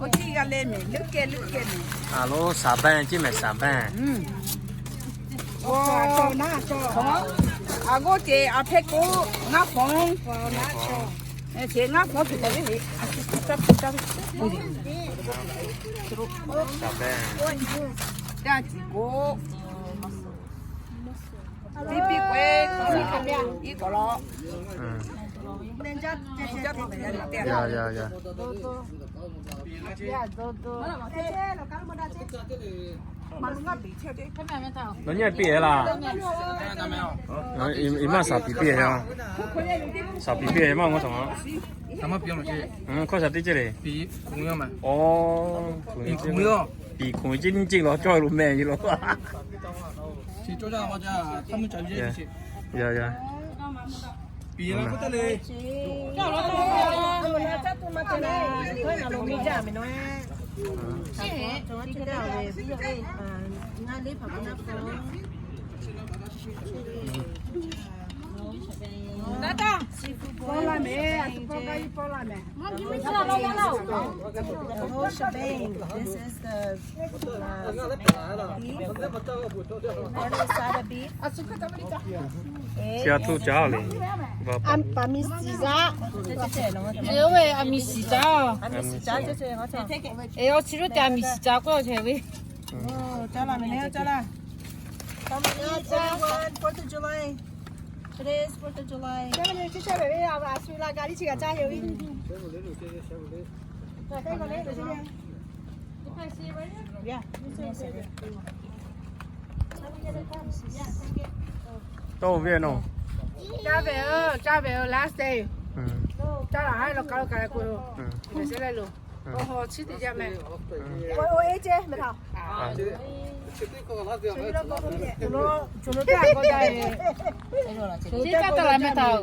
Awˬ ciˉ g'a leh meh, leuˉ keh leuˉ keh meh. A lo shaˍ beh ciˉ meh shaˍ beh. Aˬ g'oˇ ce a hpehˇ k'o, ngaˇ hpawˇ. Ngaˇ hpawˇ. Ngaˇ hpawˇ hpehꞈ ve. Shaˍ beh. Yaˇ ciˉ k'o. Piˇ piˇ k'o, iˉ k'awꞈ la. Ya ya ya. Nawˬ nyi piˇ e laˇ. Iˉ maˇ shaˍ piˍ piˇ e a. Shaˍ piˍ piˇ e maˇ ngaw cawˬ a. Hkawˇ shaˍ teˇ ceh le. Aw, piˍ hkoˍ ciˉ nyiˇ ceuˬ lawˬ cawˇ lo meh yi lo. Ya ya. The whole shebang. This is the, uh, beef. Every side of beef. Chi a htoꞈ caˉ le. A, a miˬ shiˍ caˉ. Chi ve a miˬ shiˍ caˉ. A miˬ shiˍ caˉ, a miˬ shiˍ caˉ k'oˆ ve. Caˉ laˇ meh, caˉ laˇ. Come on, everyone, Fourth of July. Today is Fourth of July. Tawˇ ve naˬ. Caˇ ve, caˇ ve, last day. Caˇ laˬ ha lo ka lo ka lo k'o. Leh lo. Chi teˇ jaˇ meh. Oˇ, oˇ, eˇ ceh meh htaꞈ. Chi teˇ kawˆ la ve. Chi teˇ kawˆ la meh htaꞈ.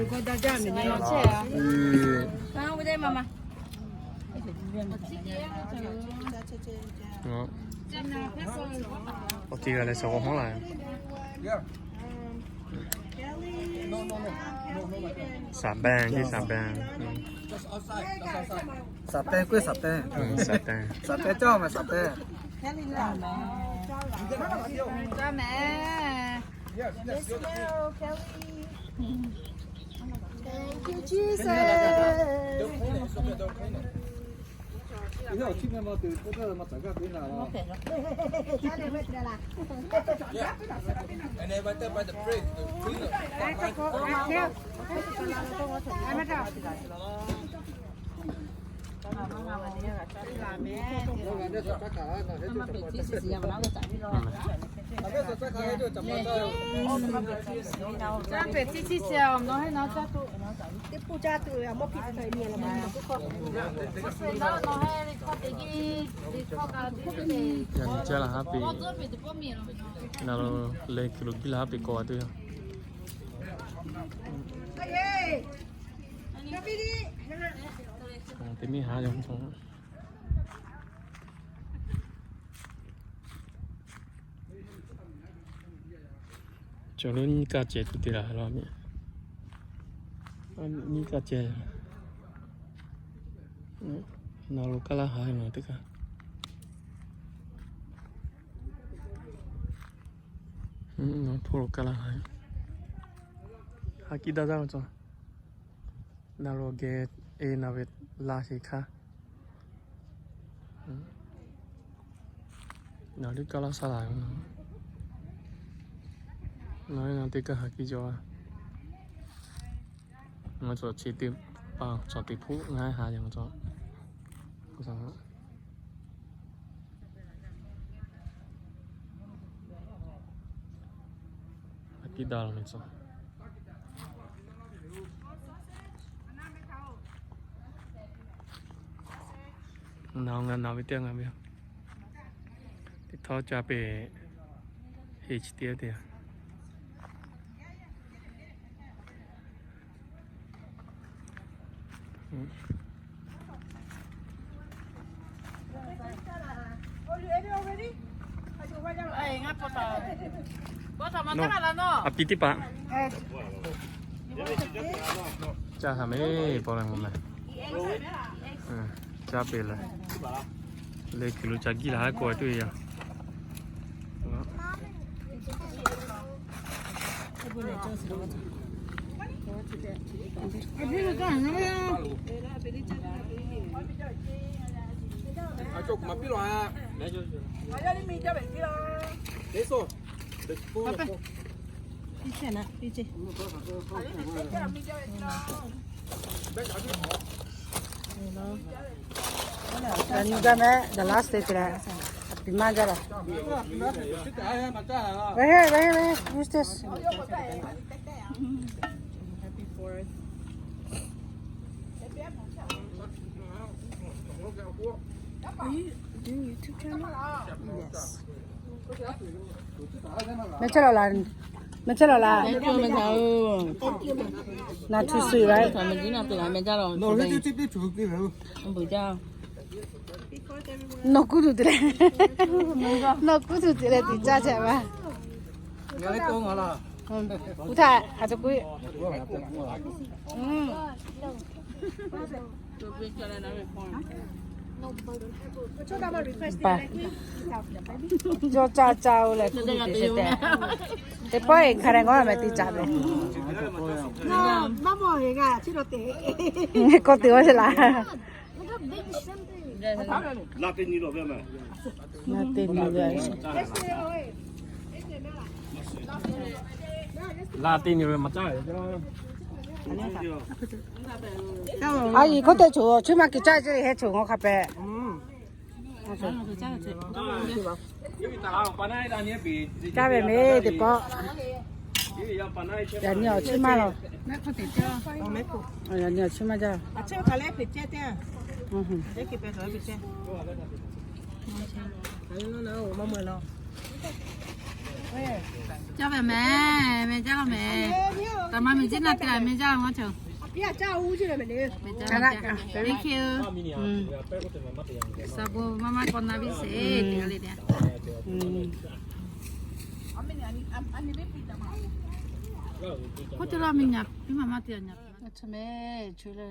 Kawˆ da jaˇ meh. Awˬ ti g'a leh saˍ k'awꞈ hawˉ la. Saˍ Bang, saˍ Bang. Saˍ Bang k'oˆ, saˍ Bang. Saˍ Bang. Saˍ Bang cawˇ meh, saˍ Bang. Cawˇ meh. Thank you, Jesus. Yaꞈ nyi caˇ la haˉ peꞈ. Ngaˬ lo leh kuiˬ lo biˇ la haˉ peꞈ k'awꞈ a tuˬ yoˬ. Teˇ miˇ haˉ yaw. Cawˬ lo nyiˇ kaˇ ceh tuˬ te la lo meh. Nyiˇ kaˇ ceh. Nawˬ lo kaˇ laˇ haˉ ve nawˬ teˇ kaˇ. Nawˬ hpawˇ lo kaˇ laˇ haˉ ve. Ha kiˇ daˇ daˇ ve cawˬ. Naˬ lo geh e naˬ ve la sheˍ hkaˇ. Naˬ liˇ kaˇ laˇ saˉ la ve. Nawˬ ve naˬ teˇ kaˇ ha kiˇ cawˬ a. Ngaˬ cawˬ chi teˇ pa cawˬ teˇ hpuˆ ngaˬ ha yaꞈ ngaˬ cawˬ. Tiˉ daꞈ la meh cawˬ. Naˬ ngaˬ naˬ ve teˇ g'aˇ ngaˬ ve teˇ htawˇ ca peˬ heˍ chi teˇ g'aˇ te. A pi teˇ paˍ. Caˇ ha meh paw la meh. Caˇ peˬ leh, leh kuiˬ lo ca giˇ la haˉ k'oˆ ve teˇ yanˇ. Yaꞈ nyi jaˇ meh, the last day te leh, a piˍ maˇ jaˇ la. Right here, right here, right here. Use this. Are you doing YouTube channel? Yes. Meh chehˇ lawˬ la, meh chehˇ lawˬ la. Not too sweet, right? Nawˬ kuˉ tuˬ te leh, nawˬ kuˉ tuˬ te leh tiꞈ caˇ chehˇ ma. Uˉ htaˇ a cawˬ kuiˉ. Yawˇ caˇ caˇ-oˬ leh kuˉ tuˬ te sheˍ tehꞈ. Teˇ pawˆ-e hk'a dehꞈ ngawˉ meh te caˍ meh. Kawˇ te g'aˇ sheˍ laˬ. Laˇ teˇ nyi ve. Laˇ teˇ nyi ve maˇ caˇ. A yiˬ hkawˇ te choˬ, chi maˇ kiˬ caˇ ce heh choˬ ngawˬ hk'a pehꞈ. Caˇ ve meh teˇ pawˆ. Yaꞈ nyi awˬ chiˇ maˇ laˬ. Yaꞈ nyi awˬ chiˇ maˇ jaˇ. Caˇ ve mehˬ, mehˬ jaˇ law mehˬ. Taˍ ma miˬ jiˆ na te la mehˬ jaˇ law ngaˇ cawˬ. Thank you. Sa bon maˇ maˇ k'awꞈ na piˇ sheˍ te le le. K'oˆ te la miˬ nyaꞈ piˇ maˍ maˇ te nyaꞈ. Ngaˇ cawˬ mehˬ, chu le,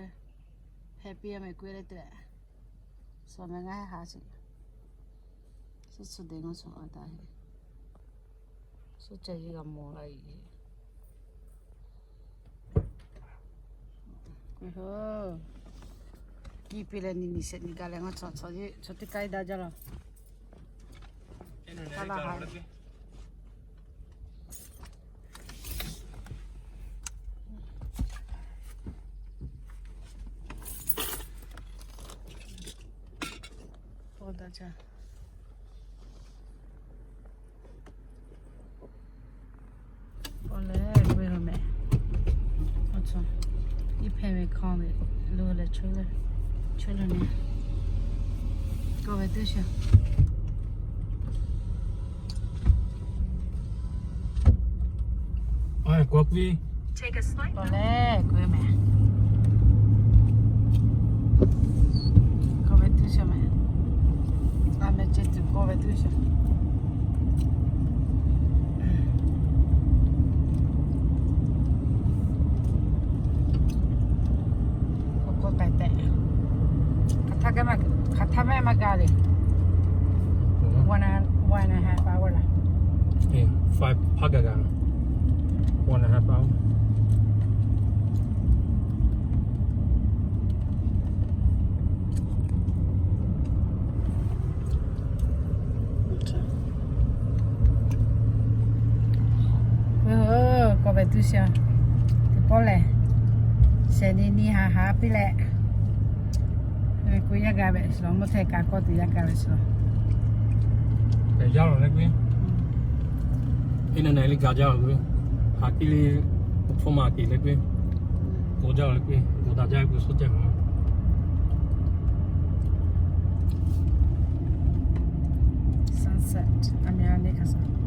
hpehꞈ piˇ mehˬ k'oˆ le te. Suh mehˬ ngaˇ ha sheˍ. Suh suh de ngaˇ cawˬ a taˍ heˆ. Suh ceh yi g'a mawˬ la e. Nyi piˇ leh nyi nyi sheˍ nyi gaˬ leh ngaˇ cawˬ cawˬ teˇ k'ai daꞈ jaˇ laˬ. K'awꞈ leh k'oˆ ve mehˬ. Iˉ hpehˇ ve hkawˇ ve lo leh chawˇ leh nyi. K'awꞈ ve tuˬ sheˍ. K'awꞈ leh k'oˆ ve mehˬ. K'awꞈ ve tuˬ sheˍ mehˬ. A mehˬ ceh tuˬ k'awꞈ ve tuˬ sheˍ. K'awꞈ k'awꞈ k'ai tehꞈ. Hk'aˬ htaˇ kaꞈ maˇ, hk'aˬ htaˇ mehˆ maˇ gaˬ le. One and a half hour laˬ. Five, hpaˇ gaˬ gaˬ. One and a half hour. K'awꞈ ve tuˬ sheˍ. Teˇ pawˆ lehˬ, shehˍ nyi nyi haˍ haˍ piˇ leh, k'oˆ yaˇ gaˬ ve sheˍ law, mvuhˇ htehˇ kaꞈ k'awꞈ te yaˇ gaˬ ve sheˍ law. Yaˇ law leh k'oˆ, eˉ na na le gaˬ jaˇ laˬ k'oˆ, haˍ piˇ le, hpu ma te leh k'oˆ, k'oˆ jaˇ laˬ leh k'oˆ, k'oˆ daꞈ jaˇ k'oˆ suhˉ ceh ma. Sunset a mehˬ a le hk'a shuˍ.